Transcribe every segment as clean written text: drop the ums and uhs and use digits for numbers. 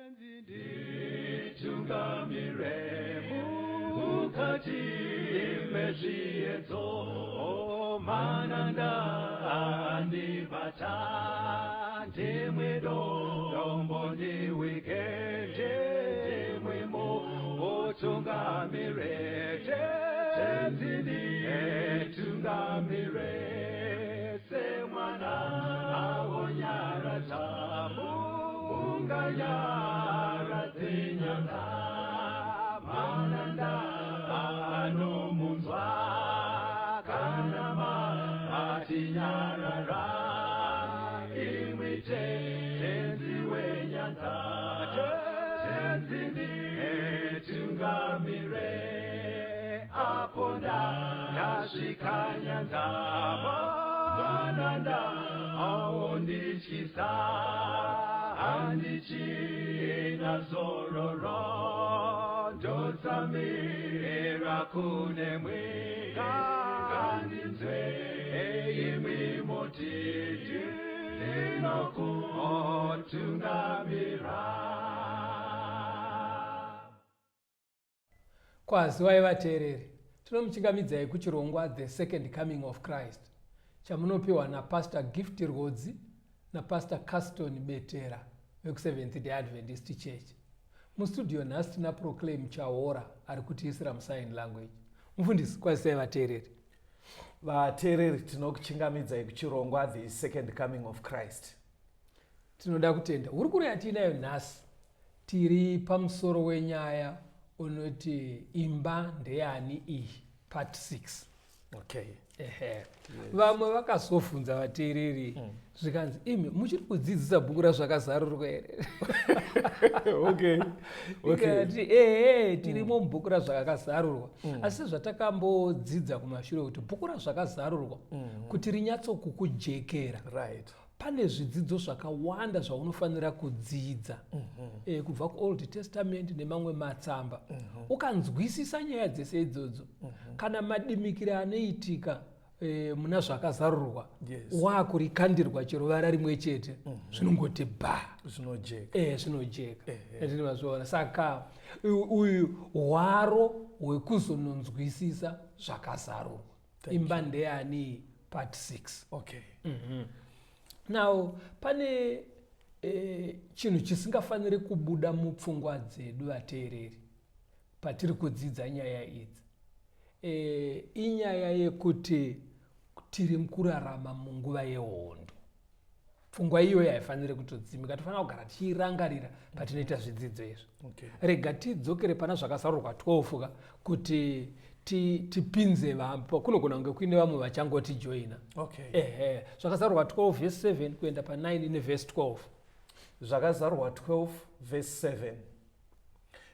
Nditungamire mukati mezviedzo, mananda andibata, ndimwe dombo ndiwike, ndimwe mutungamire, Tenzi nditungamire, semwana awonyaradza munganyaradze nyanga, mananda anomunzwa kana matinyarara, imwi Tenzi wenyanza, Tenzi nditungamire, apo ndasvika nyanza, mananda aondityisa, handichina zororo, ndotsamira kunemwi, ngandinzwe imwi moti ndinokutungamira. Kwaziwai vateereri, tinomuchingamidzai kuchirongwa The Second Coming of Christ chamunopiwa naPastor Gift Rwodzi naPastor Caston Betera vekuSeventh Day Adventist Church. Mustudio nhasi tina Proclaim Chaora ari kutiisira musign language. Mufundisi, kwazisai vateereri. Vateereri, tinokuchingamidzai kuchirongwa The Second Coming of Christ. Tinoda kutenda hurukuro yatiinayo nhasi. Tiri pamusoro wenyaya unoti imba ndeyani iyi, part 6. Okay. Ehe. Yes. Vamwe vakazovhunza vateereri zvikanzi, imi muchiri kudzidzisa bhuku raZvakazarurwa here? Okay. Ikati ehe, tirimo mubhuku raZvakazarurwa. Asi zvatakambodzidza kumashure kuti bhuku raZvakazarurwa kuti rinyatsokukujekera, pane zvidzidzo zvakawanda zvaunofanira kudzidza kubva kuOld Testament nemamwe matsamba. Ukanzwisisa nyaya dzese idzodzo, kana madimikira anoitika muna Zvakazarurwa, wakurikandirwa chero vara rimwe chete, zvinongoti ba. Zvinojeka. Zvinojeka. Atini mazviona. Saka uyu hwaro hwekuzononzwisisa Zvakazarurwa, imba ndeyani, part 6. Now pane chinhu chisingafaniri kubuda mupfungwa dzedu vateereri patiri kudzidza nyaya idzi. Inyaya yekuti tiri kurarama munguva yehondo. Pfungwa iyoyo haifaniri kutodzimika, tofanira kugara tichiirangarira patinoita zvidzidzo izvi. Rega tidzokere pana Zvakazarurwa 12 ka kuti tipinze vampo, kunogona kunge kuine vamwe vachangoti joina. Ehe, Zvakazarurwa 12 verse 7 kuenda pa9 nevhesi 12. Zvakazarurwa 12 verse 7: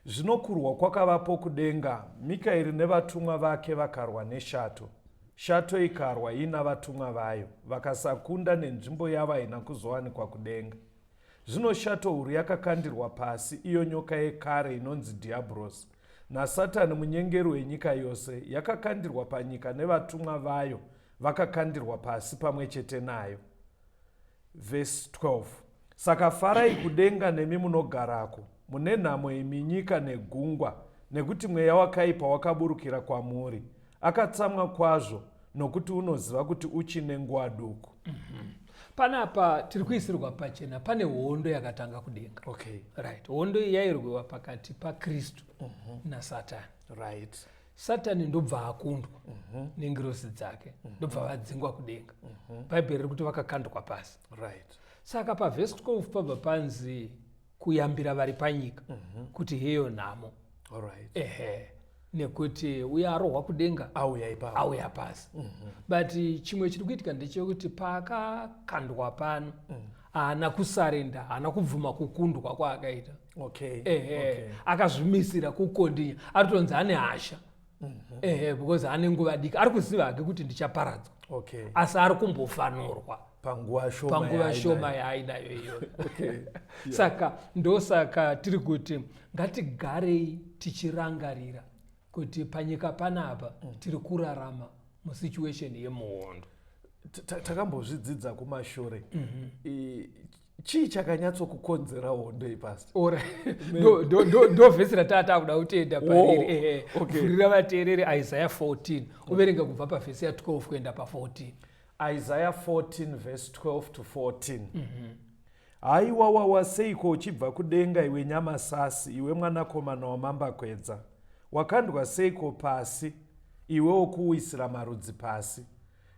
Zvino kurwa kwakavapo kudenga, Mikaeri nevatumwa vake vakarwa neshato. Shato ikarwa ina vatumwa vayo, vakasakunda, nenzvimbo yavo haina kuzowanikwa kudenga. Zvino shato huru yakakandirwa pasi, iyo nyoka yekare inonzi Dhiabhorosi naSatani, munyengeri wenyika yose, yakakandirwa panyika, nevatumwa vayo vakakandirwa pasi pamwe chete nayo. Vhesi 12: Saka farai kudenga nemi munogarako. Mune nhamo imi nyika negungwa, nekuti mweya wakaipa wakaburukira kwamuri, akatsamwa kwazvo, nokuti unoziva kuti uchine nguva duku. Panapa tiri kuisirwa pachena pane hondo yakatanga kudenga. Right, hondo iyi yairwiwa pakati paKristu naSatani. Satani ndobva akundwa nengirosi dzake, ndobva vadzingwa kudenga. Bhaibheri riri kuti vakakandwa pasi. Saka pavhesi 12 pabva panzi kuyambira vari panyika kuti heyo nhamo. Ehe, nekuti uye arohwa kudenga auya ipapo. Auya pasi. But chimwe chiri kuitika ndechekuti paakakandwa pano haana kusarenda, haana kubvuma kukundwa kwaakaita. Ehe. Akazvimisira kukondinya, aritonzi ane hasha. Ehe, because ane nguva diki, ari kuziva hake kuti ndichaparadzwa, asi ari kumbofanurwa panguva shoma panguva yaainayo. Shoma yaainayo iyoyo. Saka ndosaka tiri kuti ngatigarei tichirangarira kuti panyika panapa tiri kurarama musituation yemuhondo. Takambozvidzidza kumashure. Chii chakanyatsokukonzera hondo iyi, pastor? Ndo vhesi rataa takuda kutenda pariri. Vhurira vateereri Isaiah 14, uverenge kubva pavhesi ya12 kuenda pa14. Isaiah 14 verse 12 to 14. Haiwa, wawa seiko uchibva kudenga, iwe nyamasasi, iwe mwanakomana wamambakwedza! Wakandwa seiko pasi, iwe wokuwisira marudzi pasi!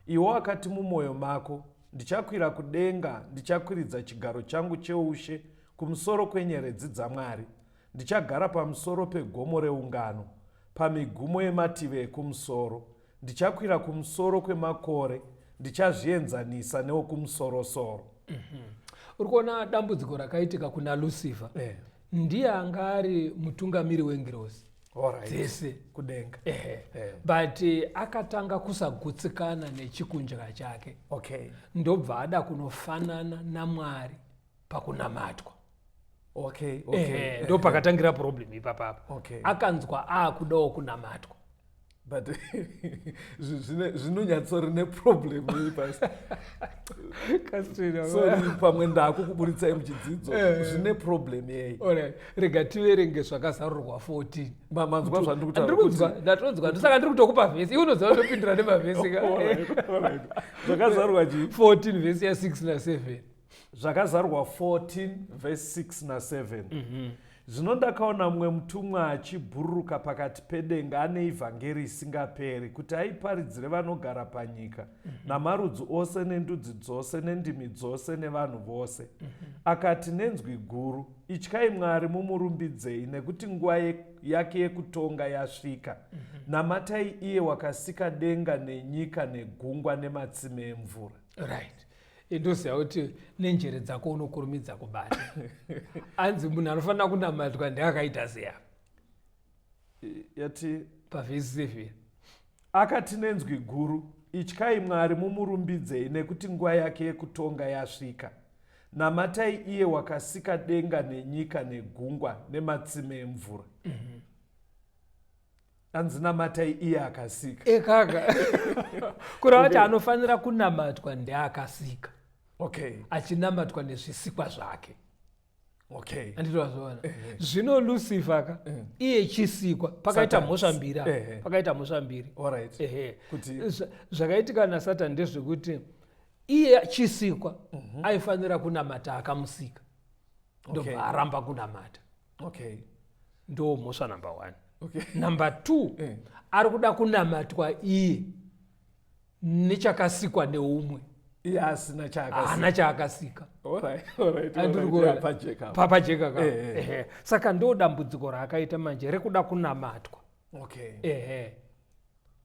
Iwe wakati mumwoyo mako, "Ndichakwira kudenga, ndichakwiridza chigaro changu cheushe kumusoro kwenyeredzi dzaMwari. Ndichagara pamusoro pegomo reungano, pamigumo yemativi ekumusoro. Ndichakwira kumusoro kwemakore, ndichazvienzanisa newokumusorosoro." Uri kuona dambudziko rakaitika kuna Lucifer? Ndiye anga ari mutungamiri wengirozi dzese kudenga. Ehe. But akatanga kusagutsikana nechikunja chake, ndobva ada kunofanana naMwari pakunamatwa. Ndo pakatangira problem ipapapa. Akanzwa aakudawo kunamatwa. But zvinonyatsori neproblem iyi, pastor. Sorry, pamwe ndakukuburitsai muchidzidzo. Zvine problem yei? Alright, rega tiverenge Zvakazarurwa 14. Manzwa zvandiri kutaura? Ndiri kunzwa, ndatonzwa, ndosaka ndiri kutokupa vhesi. Iwe unoziva ndopindura nemavhesi ka. Alright. Zvakazarurwa chii? 14 vhesi ya6 na7. Zvakazarurwa 14 verse 6 na7. Zvino ndakaona mumwe mutumwa achibhururuka pakati pedenga ane ivhangeri isingaperi, kuti aiparidzire vanogara panyika, namarudzi ose nendudzi dzose nendimi dzose nevanhu vose. Akati nenzwi guru, "Ityai Mwari, mumurumbidzei, nekuti nguva yake yekutonga yasvika. Namatai iye wakasika denga nenyika negungwa nematsime emvura." Right, ndoziva kuti nenjere dzako unokurumidza kubata. Anzi munhu anofanira kunamatwa ndeakaita seya? Yati? Pavhesi 7. Akati nenzwi guru, "Ityai Mwari, mumurumbidzei, nekuti nguva yake yekutonga yasvika. Namatai iye wakasika denga nenyika negungwa nematsime emvura." Anzi namatai iye akasika. Ekaka, kureva kuti anofanira kunamatwa ndeakasika, achinamatwa nezvisikwa zvake. Handiti wazviona? Zvino Lucifer ka, iye chisikwa, pakaita mhosva mbiri apa. Pakaita mhosva mbiri. Ehe. Zvakaitika naSatani ndezvekuti iye chisikwa aifanira kunamata akamusika, ndobva aramba kunamata. Ndo mhosva number one. Number two, ari kuda kunamatwa iye nechakasikwa neumwe. Iye asina chaakasika. Haana chaakasika. Alright, Andiri kuona. Pajeka. Papajeka ka. Eh. Ehe. Saka ndo dambudziko raakaita manje rekuda kunamatwa, ehe,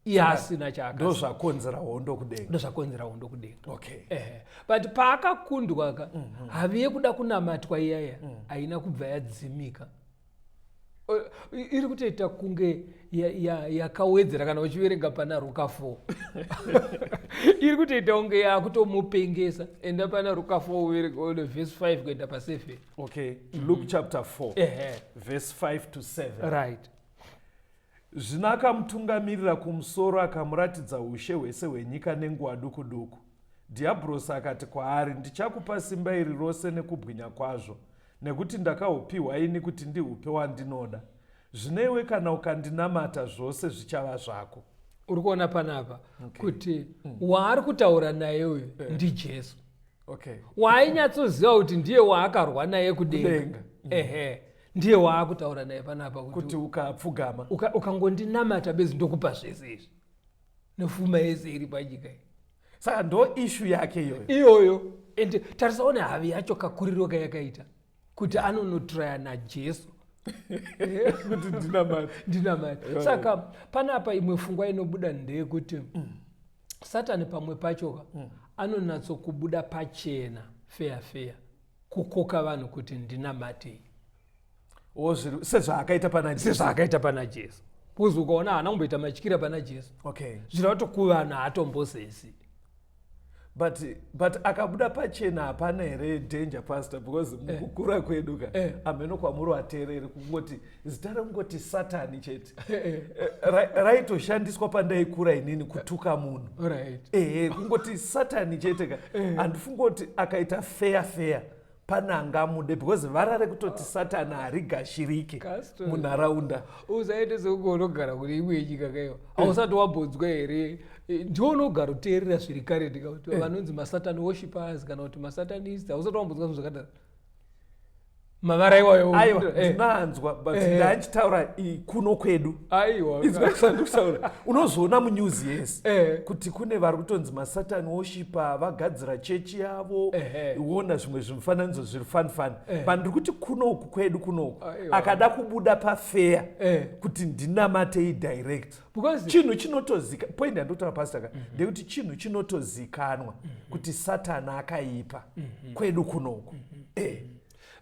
iye asina chaakasika. Ndo zvakonzera hondo kudenga. Ndo zvakonzera hondo kudenga. Ehe, but paakakundwa ka, havi yekuda kunamatwa iyaya haina kubva yadzimika. Iri kutoita kunge yakawedzera. Kana uchiverenga pana Ruka 4, iri kutoita kunge yakutomupengesa. Enda pana Ruka 4, uverenge one vhesi 5 kuenda pa7. Okay, Luke chapter 4, verse 5 to 7. Right. Zvino akamutungamirira kumusoro, akamuratidza ushe hwese hwenyika nenguva duku duku. Dhiabhurosi akati kwaari, "Ndichakupa simba iri rose nekubwinya kwazvo, nekuti ndakahupiwa ini kuti ndihupe wandinoda. Zvino iwe kana ukandinamata, zvose zvichava zvako." Uri kuona panapa kuti waari kutaura naye uyu ndiJesu, waainyatsoziva kuti ndiye waakarwa naye kudenga. Kudenga. Ehe, ndiye waakutaura naye panapa kuti kuti ukapfugama, ukangondinamata bedzi, ndokupa zvese izvi nefuma yese iri panyika iyi. Saka ndo issue yake iyoyo. Iyoyo. And tarisaone havi yacho, kakuriro kayakaita kuti anonotraya naJesu kuti ndinamata. Ndinamata. Saka panapa imwe pfungwa inobuda ndeyekuti Satani pamwe pachoka anonatsokubuda pachena feya feya kukoka vanhu kuti ndinamatei. O, sezvaakaita pana Jesu. Sezvaakaita pana Jesu, because ukaona haana kumboita matyira pana Jesu. Zvireva kuti kuvanhu haatombozezi. But akabuda pachena, hapana here danger, pastor? Because mukukura kwedu ka, ameno kwamuri vateereri, kungoti zita rekungoti Satani chete raitoshandiswa pandaikura inini kutuka munhu. Ehe, kungoti Satani chete ka, handifungi kuti akaita feya feya. Pane angamude because vara rekutoti Satani harigashirike munharaunda. Usaite sekunge unogara kune imwe yenyika kaiwa. Hausati wambonzwa here? Ndiwe unogara uteerera zviri kare ndikakuti vanonzi masatan worshippers kana kuti masatanist. Hausati wambonzwa zvinhu zvakadaro? Mavara iwayo. Aiwa, ndinanzwa, but ndanchitaura kuno kwedu. Aiwa. Izvandikutaura unozoona munews, yes, kuti kune vari kutonzi masatan worshipper, vagadzira chechi yavo. Uona zvimwe zvimufananidzo zviri fani fani. But ndiri kuti kunoku kwedu kunoku, akada kubuda pafeya kuti ndinamatei direct, because chinhu chinotozika, point yandotaura, pastor ka, ndekuti chinhu chinotozikanwa kuti Satani akaipa kwedu kunoku.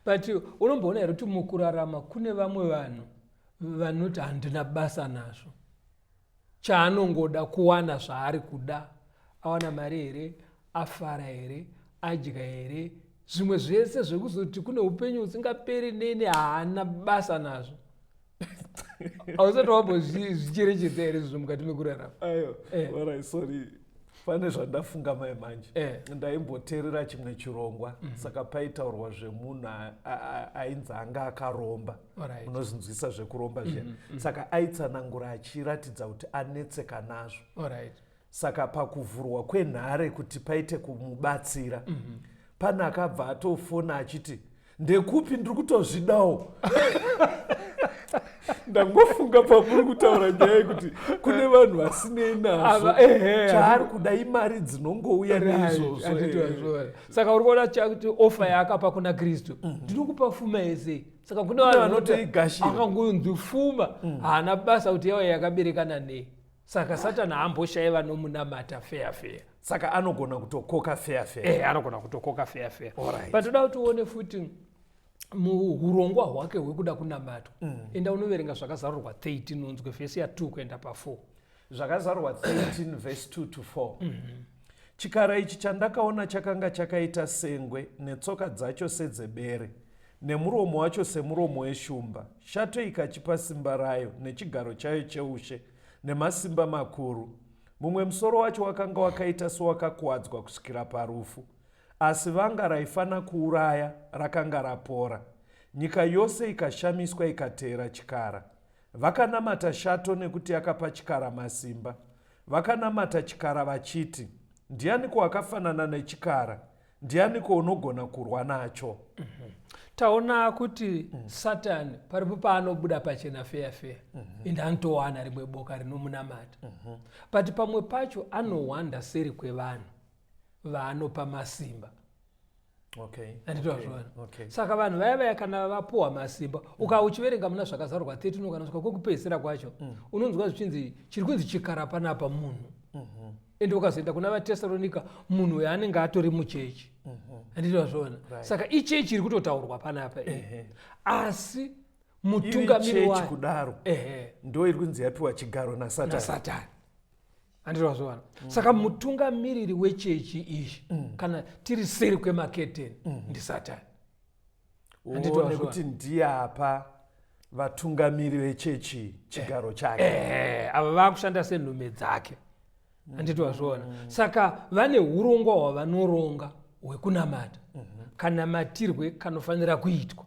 But unomboona here kuti mukurarama kune vamwe vanhu vanoti handina basa nazvo, chaanongoda kuwana zvaari kuda, awana mari here, afara here, adya here, zvimwe zvese zvekuzoti kune upenyu husingaperi nene haana basa nazvo? Hausati wambozvicherechedza here izvozvo mukati mekurarama? Ayo. Alright, sorry, pane zvandafunga mai manje. Ndaimboteerera chimwe chirongwa, saka paitaurwa zvemunhu ainzi anga akaromba. Unozvinzwisa zvekuromba zviya. Saka aitsanangura achiratidza kuti anetseka nazvo. Saka pakuvhurwa kwenhare kuti paite kumubatsira, pane akabva atofona achiti, "Ndekupi? Ndiri kutozvidawo." Ndangofunga pamuri kutaura nyaya yekuti kune vanhu vasinei nazvo, chaari kuda imari dzinongouya neizvozvo. Handiti? Saka uri kuona chakuti offer yaakapa kuna Kristu, "Ndinokupa fuma yese." Saka kune vanhu vanotoigashira. Akangonzi fuma, haana basa kuti yauya yakaberekana nei. Saka Satani haamboshayi vanomunamata feya feya. Saka anogona kutokoka feya feya. Anogona kutokoka feya feya. Patoda kuti uone futi muurongwa hwake hwekuda kunamatwa, enda unoverenga Zvakazarurwa 13, unzwe vhesi ya2 kuenda pa4. Zvakazarurwa 13 vhesi 2 to 4. Chikara ichi chandakaona chakanga chakaita sengwe, netsoka dzacho sedzebere, nemuromo wacho semuromo weshumba. Shato ikachipa simba rayo nechigaro chayo cheushe nemasimba makuru. Mumwe musoro wacho wakanga wakaita sewakakuwadzwa kusvikira parufu, asi vanga raifana kuuraya rakanga rapora. Nyika yose ikashamiswa, ikateera chikara. Vakanamata shato nekuti yakapa chikara masimba. Vakanamata chikara vachiti, "Ndianiko wakafanana nechikara? Ndianiko unogona kurwa nacho?" Taona kuti Satani paripo paanobuda pachena feya feya, ende anotowana rimwe boka rinomunamata, but pamwe pacho anohwanda seri kwevanhu vaanopa masimba. Handiti wazviona? Okay. Saka vanhu vaya vaya kana vapuhwa masimba, uka uchiverenga muna Zvakazarurwa 13, ukanosvika kwekupedzisira kwacho, unonzwa zvichinzi chiri kunzi chikara panapa munhu. Ende ukazoenda kuna vaTesaronika, munhu uyo anenge atori muchechi. Handiti wazviona? Saka ichechi iri kutotaurwa panapa iyi, asi iri mutungamiri chechi wayo kudaro ndo iri kunzi yapiwa chigaro naSatani. NaSatani, handiti wazviona? Saka mutungamiriri wechechi iyi, kana tiri seri kwemaketeni, ndiSatani. Handiti Oh, wazviona? nekuti ndiye apa vatungamiri vechechi chigaro chake. Ehe, ava vakushanda senhume dzake, handiti wazviona? Saka vane urongwa hwavanoronga hwekunamata, kanamatirwe kanofanira kuitwa,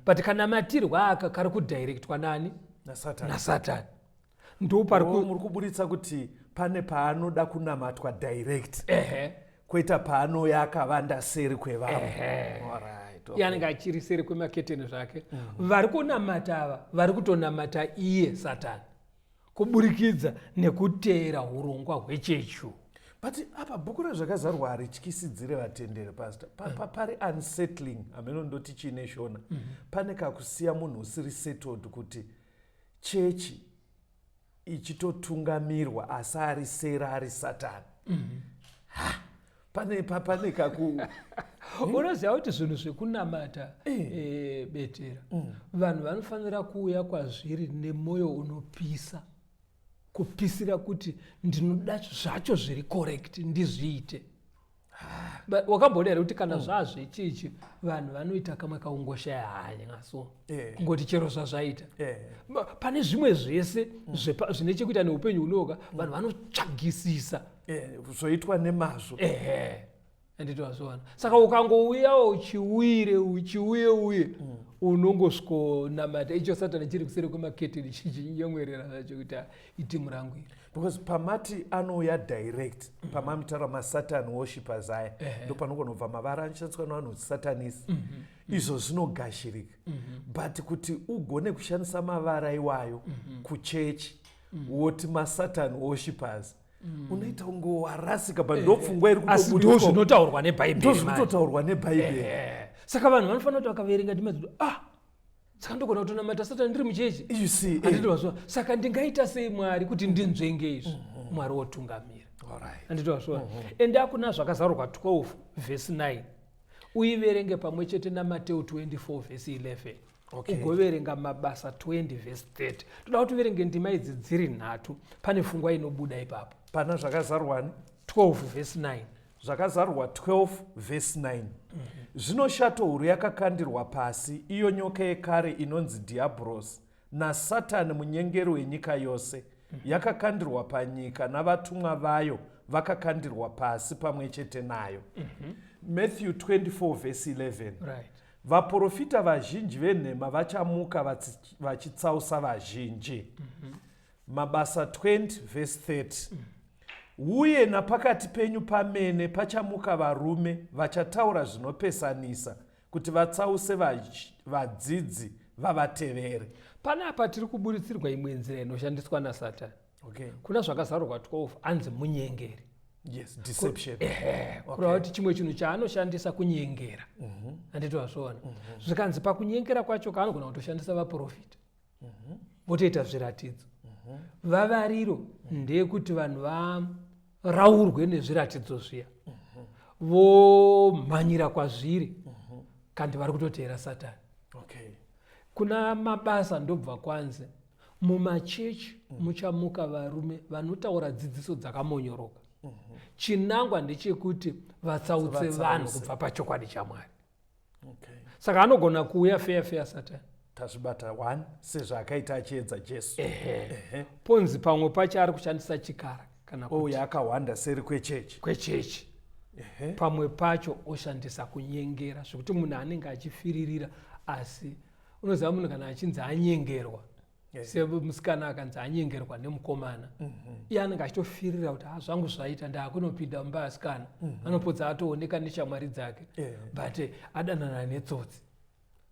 but kanamatirwe aka kari kudhairektwa nani? NaSatani. NaSatani. Ndo pari Oh, muri kuburitsa kuti pane paanoda kunamatwa direct, kwoita paanouya akavanda seri kwevamwe. Alright, okay. Iye anenge achiri seri kwemaketeni zvake. Vari kunamata ava vari kutonamata iye Satani kuburikidza nekuteera urongwa hwechechi. But apa bhuku raZvakazarwa harityisidzire vatenderi, pastor. Pari unsettling, hameno ndoti chiine Shona. Pane kakusiya munhu usiri settled kuti chechi ichitotungamirwa asi ari sera ari Satani. Ha, pane kaku Unoziva kuti zvinhu zvekunamata, betera, vanhu vanofanira kuuya kwazviri nemwoyo unopisa, kupisira kuti ndinoda zvacho zviri correct, ndizviite. But wakamboona here kuti kana zvazvechechi vanhu vanoita kamwe kaungoshaya hanya so, kungoti chero zvazvaita? Pane zvimwe zvese zvine chekuita neupenyu hunoka, vanhu vanotsvagisisa Zvoitwa nemazvo. Ehe. Handiti wazviona? Saka ukangouyawo uchiuire uchiuye uye unongosvikonamata icho Satani chiri kuseri kwemaketeni chichinyemwerera zvacho kuti itimu rangu iri. Because pamati anouya direct, pamamitaura masatan worshippers aya, ndopanogona kubva mavara anoshandiswa nevanhu satanist. Izvo zvinogashirika. But kuti ugone kushandisa mavara iwayo kuchechi, woti masatan worshippers, unoita kunge warasika, but ndopfungwa iri Asi ndo zvinotaurwa nebhaibheri. Ndo zvinototaurwa nebhaibheri. Saka vanhu vanofanira kuti vakaverenga ndima dzino, saka ndogona kutonamata Satani ndiri muchechi. You see, eh. Handiti wazviona? Saka ndingaita sei, Mwari, kuti ndinzvenge izvi? Mwari wotungamira. Handiti wazviona? Ende akuna Zvakazarurwa 12 vhesi 9, uiverenge pamwe chete naMateu 24 vhesi 11. Ugoverenga Mabasa 20 vhesi 30. Toda kuti uverenge ndima idzi dziri nhatu, pane pfungwa inobuda ipapo. Pana Zvakazarwani? 12 vhesi 9. Zvakazarurwa 12 vhesi 9. Zvino shato huru yakakandirwa pasi, iyo nyoka yekare inonzi Dhiabhorosi naSatani, munyengeri wenyika yose, yakakandirwa panyika, navatumwa vayo vakakandirwa pasi pamwe chete nayo. Matthew 24 vhesi 11. Vaprofita vazhinji venhema vachamuka vachitsausa vazhinji. Mabasa 20 vhesi 30. Uye napakati penyu pamene pachamuka varume vachataura zvinopesanisa kuti vatsause vadzidzi vavatevere. Panapa tiri kuburitsirwa imwe nzira inoshandiswa naSatani. Kuna Zvakazarurwa 12 anzi munyengeri. Yes, deception. Kureva kuti chimwe chinhu chaanoshandisa kunyengera. Handiti wazviona? Zvikanzi pakunyengera kwacho kaanogona kutoshandisa vaprofita, votoita zviratidzo. Vavariro ndeyekuti vanhu varaurwe nezviratidzo zviya, vomhanyira kwazviri, kandi vari kutoteera Satani. Kuna Mabasa ndobva kwanzi mumachechi muchamuka varume vanotaura dzidziso dzakamonyoroka. Chinangwa ndechekuti vatsautse vanhu kubva pachokwadi chaMwari. Saka anogona kuuya feya feya Satani. Tazvibata one, sezvaakaita achiedza Jesu. Ehe. Ponzi pamwe pacho ari kushandisa chikara kana kuti akawanda seri kwechechi. Kwechechi. Pamwe pacho oshandisa kunyengera, zvekuti munhu anenge achifiririra, asi unoziva munhu kana achinzi anyengerwa, semusikana akanzi anyengerwa nemukomana, iye anenge achitofirira kuti ha, zvangu zvaita, ndaakunopinda mumba asikana. Anopodza atooneka neshamwari dzake, but adanana netsotsi.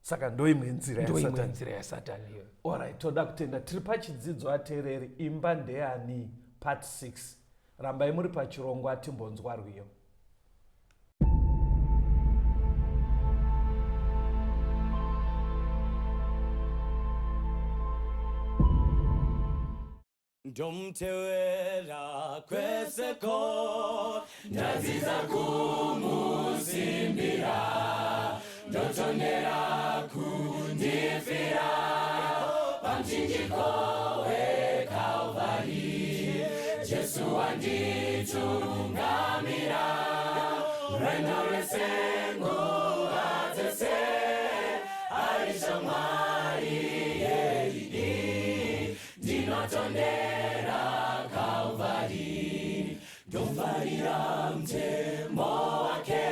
Saka ndoimwe nzira. Ndoimwe nzira yaSatani iyoyo. Alright, toda kutenda. Tiri pachidzidzo ateereri, Imba Ndeyani, part 6. Rambai muri pachirongwa, timbonzwa rwiyo. Ndomutevera kweseko, ndadzidza kumusimbira, ndotondera kundifira pamuchinjiko weKalvari. Jesu wanditungamira rwendo rwese, nguva dzese ari shamwari yeidi. Ndinotondera Kalvari, ndofarira mutemo wake,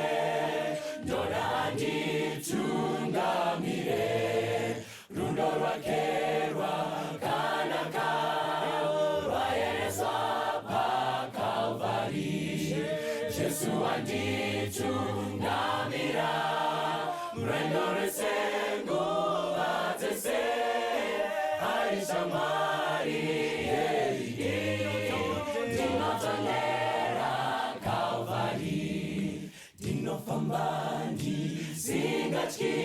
ndoda anditungamire. Rudo rwake rwakanaka, rwayereswa paKalvari. Jesu wanditungamira rwendo rwese, nguva dzese ari shamwari yeidi. Ndinotondera Kalvari, ndinofamba ndisingatyi,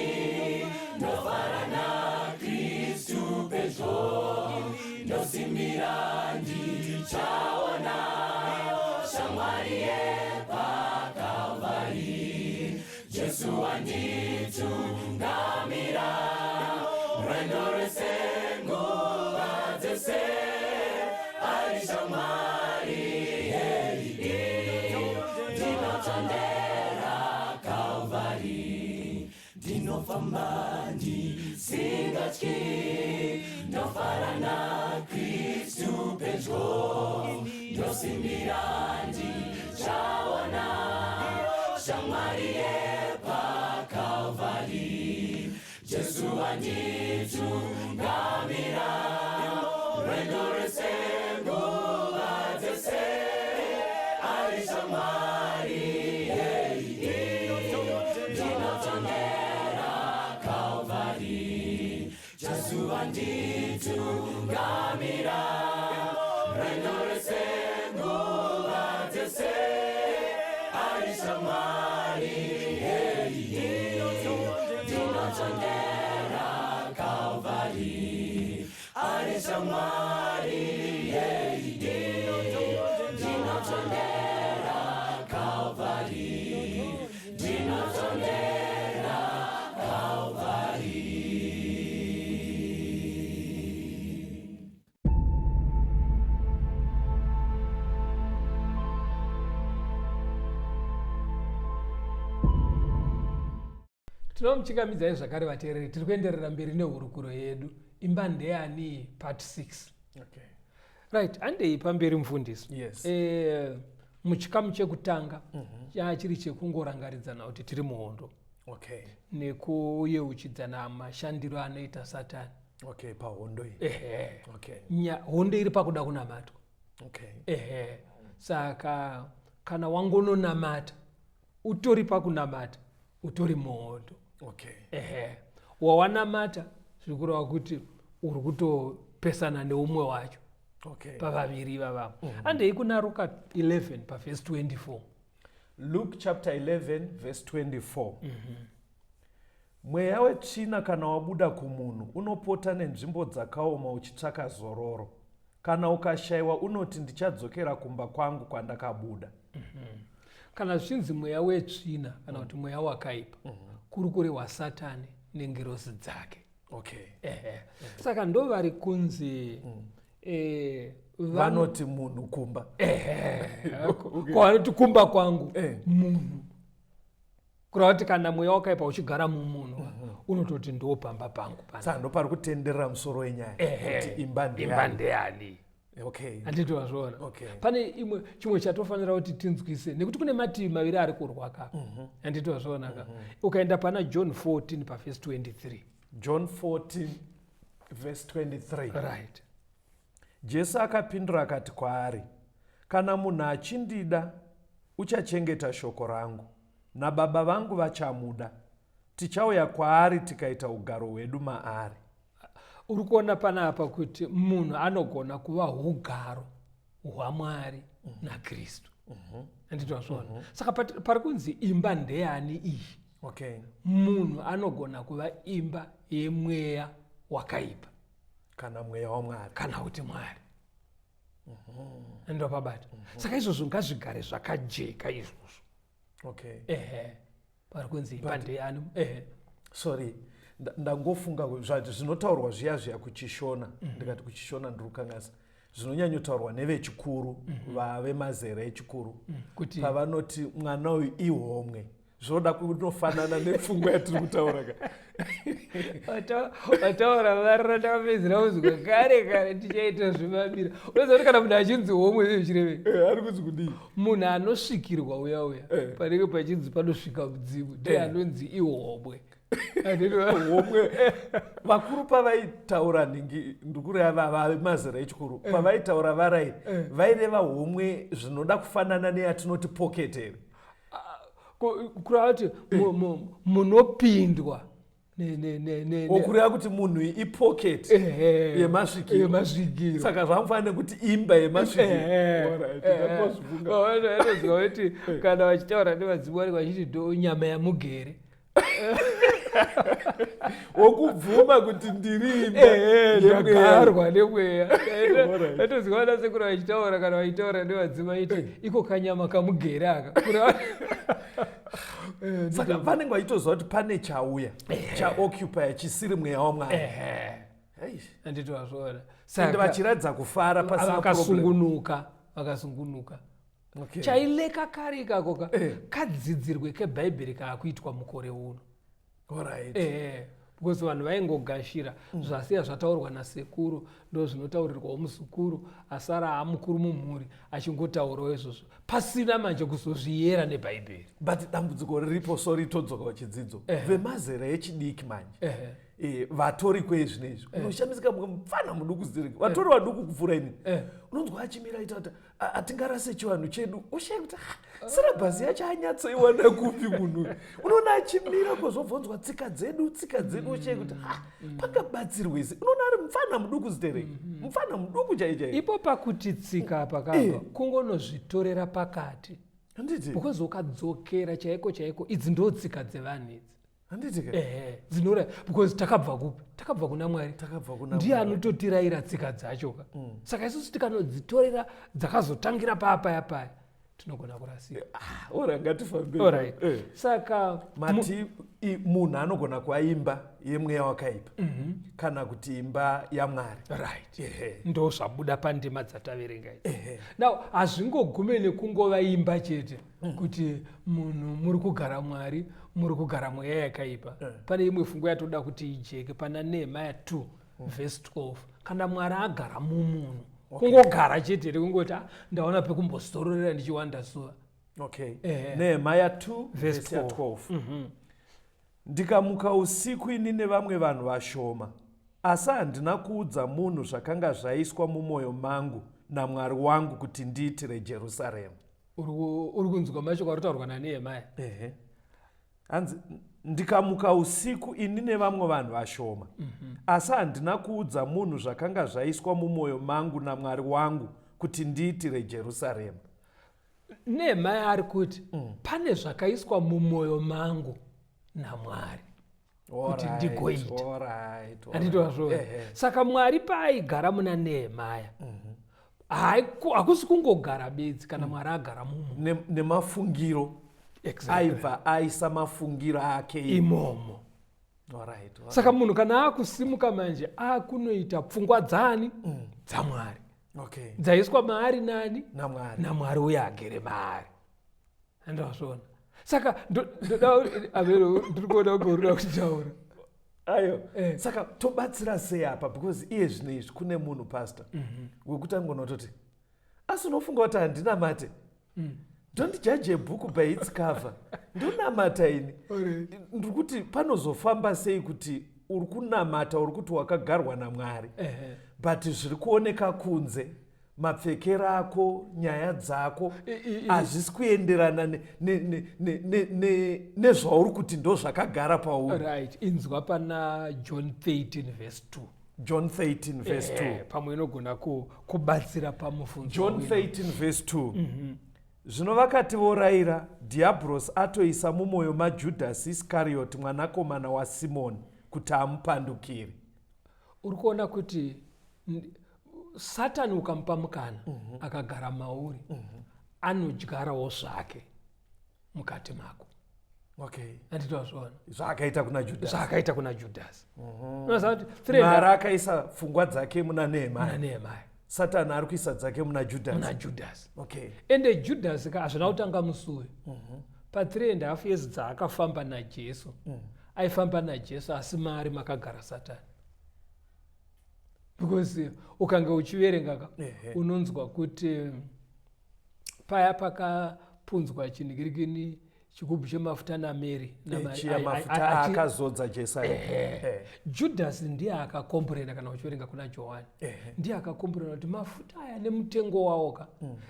ndofara naKristu pedyo, ndosimbira ndichaona shamwari yepaKalvari. Jesu wanditungamira rwendo rwese, nguva dzese ari shamwari yeidi. Ndinotondera Kalvari, ndinofamba ndisingatyi, ndofara naKristu pedyo, ndosimbira ndichaona shamwari. vanditungamira rwendo rwese nguva dzese ari shamwari ndinotondera Calvary Jesu vanditungamira rwendo rwese nguva dzese ari shamwari ndinotondera Calvary ari shamwari ndinotondera Calvary ndinotondera Calvary. Tinomuchingamidzai zvakare vateereri, tiri kuenderera mberi nehurukuro yedu Imba Ndeyani part 6. Okay. Right, handei pamberi mufundisi. Yes. Muchikamu chekutanga chiri chekungorangaridzana kuti tiri muhondo. Okay. Nekuyeuchidzana mashandiro anoita Satani. Okay, pahondo iyi. Ehe. Okay. Hondo iri pakuda kunamatwa. Okay. Ehe. Saka kana wangononamata, utori pakunamata, utori muhondo. Okay. Ehe. Wawanamata zviri kureva kuti uri kutopesana neumwe wacho. Okay. Pavaviri ivava. Handei kuna Luka 11 pavhesi 24. Luke chapter 11 verse 24. Mweya wetsvina kana wabuda kumunhu unopota nenzvimbo dzakaoma uchitsvaka zororo. Kana ukashayiwa unoti ndichadzokera kumba kwangu kwandakabuda. Kana zvichinzi mweya wetsvina kana kuti mweya wakaipa, kuri kurehwa Satani nengirozi dzake. Okay. Ehe. Saka ndo vari kunzi vanoti munhu kumba. Ehe. Kwavanoti kumba kwangu munhu. Kureva kuti kana mweya wakaipa uchigara mumunhu, unototi ndo pamba pangu pana. Saka ndo pari kutenderera musoro wenyaya. Kuti imba ndeyani. Imba ndeyani. Okay. Handiti wazviona? Okay. Pane imwe chimwe chatofanira kuti tinzwise nekuti kune mativi maviri ari kurwa ka. Handiti wazviona ka? Ukaenda pana John 14 pa verse 23. John 14 verse 23. Right. Jesu akapindura akati kwaari, kana munhu achindida, uchachengeta shoko rangu, nababa vangu vachamuda. Tichauya kwaari tikaita ugaro hwedu maari. Uri kuona panapa kuti munhu anogona kuva hugaro hwaMwari naKristu. Handiti wazviona? Saka pari kunzi imba ndeyani iyi? Okay. Munhu anogona kuva imba yemweya wakaipa. Kana mweya waMwari. Kana kuti Mwari. Ndopabata. Saka izvozvo ngazvigare zvakajeka izvozvo. Okay. Ehe. Pari kunzi imba ndeyani? Ehe. Sorry. Ndangofunga zvinotaurwa zviya zviya kuchishona. Ndikati kuchishona ndiri kukanganisa. Zvinonyanyotaurwa nevechikuru, vave mazera echikuru. Kuti pavanoti mwana uyu ihomwe. Zvinoda kunofanana nepfungwa yatiri kutaura ka. Wataura varira ndakapedzera kuzwa kare kare tichaita zvemabira. Unoziva kuti kana munhu achinzi homwe zvinhu zvichirevei? Ari kunzi kudii? Munhu anosvikirwa uya uya. Panenge pachinzi panosvika mudzimu, ndiye anonzi ihomwe. Homwe. Vakuru pavaitaura nhingi ndikureva vamazera echikuru, pavaitaura varai, vaireva homwe zvinoda kufanana neyatinoti pocket here? Kureva kuti munopindwa Kureva kuti munhu ipocket yemasvikiro. Yemasvikiro. Saka zvamufanira kuti imba yemasvikiro. Alright, ndakazvifunga. Vanoziva kuti kana vachitaura nevadzimu vanenge vachiti ndo nyama yamugere. Wokubvuma kuti ndiri imba yemweya. Ndagarwa nemweya. Alright. Vatoziva vana sekuru vachitaura kana vachitaura nevadzimu vachiti iko kanyama kamugere aka. Kureva Saka vanenge vachitoziva kuti pane chauya chaoccupy chisiri mweya waMwari. Eish. Handiti wazviona. Ende Saka vachiratidza kufara pasina problem. vakasungunuka. Okay. Chaileka kare ikako ka, kadzidzirwe kebhaibheri kaakuitwa mukore uno. Alright. Because vanhu vaingogashira zvasiya zvataurwa nasekuru ndo zvinotaurirwawo muzukuru asara amukuru mumhuri achingotaurawo izvozvo pasina manje kuzozviyera nebhaibheri. But dambudziko riripo, sorry, todzoka kuchidzidzo. Vemazera echidiki manje. Eh, vatori kwezvino izvi eh. unoshamisika mupfana muduku zitereki vatori vaduku kupfuura ini eh. Unonzwa achimira aita kuti hatingarase chivanhu chedu, ushaya kuti ah, syllabus yacho anyatsoiwana kupi munhu. Unoona achimira kozobvonzwa tsika dzedu, tsika dzedu, ushaya kuti ah, pangabatsirwe sei. Unoona ari mupfana muduku zitereki, mupfana muduku chai chai. Ipo pakuti tsika pakabva kungonozvitorera pakati. Handiti? Because ukadzokera chaiko chaiko, idzi ndo tsika dzevanhu idzi. Handiti ka? Ehe, dzinora because takabva kupi? Takabva kuna Mwari. Takabva kuna Ndiye Mwari. Anototirayira tsika dzacho ka. Saka isusu tikanodzitorera dzakazotangira paapaya paya, tinogona kurasika. Ah, ora ngatifambei. Alright. Saka Mati munhu anogona kuva imba yemweya wakaipa kana kuti imba yaMwari. Right, ndo zvabuda pandima dzataverenga idzi. Now hazvingogume nekungova imba chete, kuti munhu muri kugara Mwari, muri kugara mweya yakaipa. Pane imwe pfungwa yatoda kuti ijeke pana Nehemaya 2 verse 12. Kana Mwari agara mumunhu, kungogara chete here kungoti, "Ah, ndaona pekumbozororera ndichiwanda zuva"? Okay. Ehe. Nehemaya 2 verse verse ya 12. 12. Ndikamuka usiku ini nevamwe vanhu vashoma, asi handina kuudza munhu zvakanga zvaiswa mumwoyo mangu naMwari wangu kuti ndiitire Jerusarema. Uri kunzwa mashoko ari kutaurwa naNehemaya? Ehe, hanzi ndikamuka usiku ini nevamwe vanhu vashoma, asi handina kuudza munhu zvakanga zvaiswa mumwoyo mangu naMwari wangu kuti ndiitire Jerusarema. Nehemaya ari kuti pane zvakaiswa mumwoyo mangu naMwari kuti ndigoita. Handitozvo? Saka Mwari paaigara muna Nehemaya, hakusi kungogara bedzi. Kana Mwari agara mumo, Nemafungiro aibva aisa mafungiro ake imomo. Saka munhu kana akusimuka manje, akunoita pfungwa dzani? DzaMwari. Dzaiswa maari nani? NaMwari. NaMwari uye agere maari. Handazviona. Saka ndoda avero, ndiri kuona kunge uri kuda kutaura. Ayo. Saka tobatsira sei apa? Because iye zvino izvi kune munhu, pastor, wekuti angonototi, asi unofunga kuti handinamate? Don't judge a book by its cover. Ndonamata ini. Ndiri kuti panozofamba sei kuti uri kunamata, uri kuti wakagarwa naMwari, but zviri kuoneka kunze, mapfekero ako, nyaya dzako hazvisi kuenderana nezvauri kuti ndo zvakagara pauri? Right, inzwa pana John 13 verse 2. John 13 verse 2. Pamwe inogona kubatsira pamufunzo John wawina. 13 verse 2. Zvino vakati vorayira, Dhiabhurosi atoisa mumwoyo maJudhasi Iskarioti, mwanakomana waSimoni, kuti amupandukire. Uri kuona kuti Satani ukamupa mukana akagara mauri, anodyarawo zvake mukati mako. Handitozviona? Zvaakaita kuna Judhasi. Zvaakaita kuna Judhasi. Unoziva kuti three and Mwari akaisa pfungwa dzake muna Nehemaya. Muna Nehemaya. Satani ari kuisa dzake muna Judhasi. Muna Judhasi. Ende Judhasi ka, hazvina kutanga musi uyu. Pa3 and half years dzaakafamba naJesu, aifamba naJesu, asi maari makagara Satani, because ukange uchiverenga ka, unonzwa kuti paya pakapunzwa chinhikirikini, chigubhu chemafuta naMary. Chiya mafuta akazodza Jesu. Judhasi ndiye akakomborera. Kana uchiverenga kuna Johani, ndiye akakomborera kuti mafuta aya nemutengo wawo ka,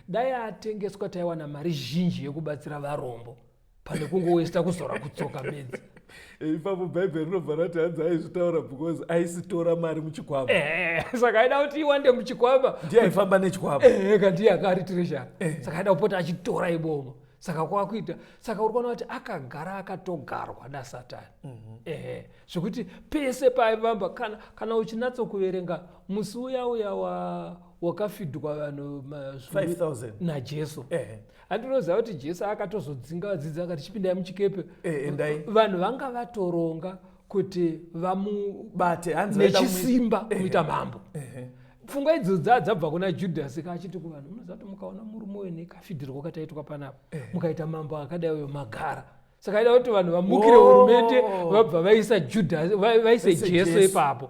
dai atengeswa taiwana mari zhinji yekubatsira varombo pane kungowesta kuzora kutsoka bedzi. Ipapo Bhaibheri rinobva rati hanzi aizvitaura because aisitora mari muchikwama. Saka aida kuti iwande muchikwama. Ndiye aifamba nechikwama. Ka ndiye akari treasurer, saka aida kupota achitora imomo. Saka kwakuita, saka uri kuona kuti akagara akatogarwa naSatani. Ehe, zvekuti pese paaifamba, kana uchinatsokuverenga musi uya uya wakafidwa vanhu 5000 naJesu, handinoziva kuti Jesu akatozodzinga vadzidzi akati, "Chipindai muchikepe." Endai. Vanhu vanga vatoronga kuti Bate, hanzi vaida nechisimba kumuita mambo. Pfungwa idzo dzabva kuna Judhasi kaachiti kuvanhu, "Munoziva kuti mukaona murume uyu nekafidhirwo kataitwa panapa, mukaita mambo akadai uyo, magara." Saka aida kuti vanhu vamukire hurumende, vabva vaisa Judhasi, vaise Vaise Jesu Jesu. ipapo.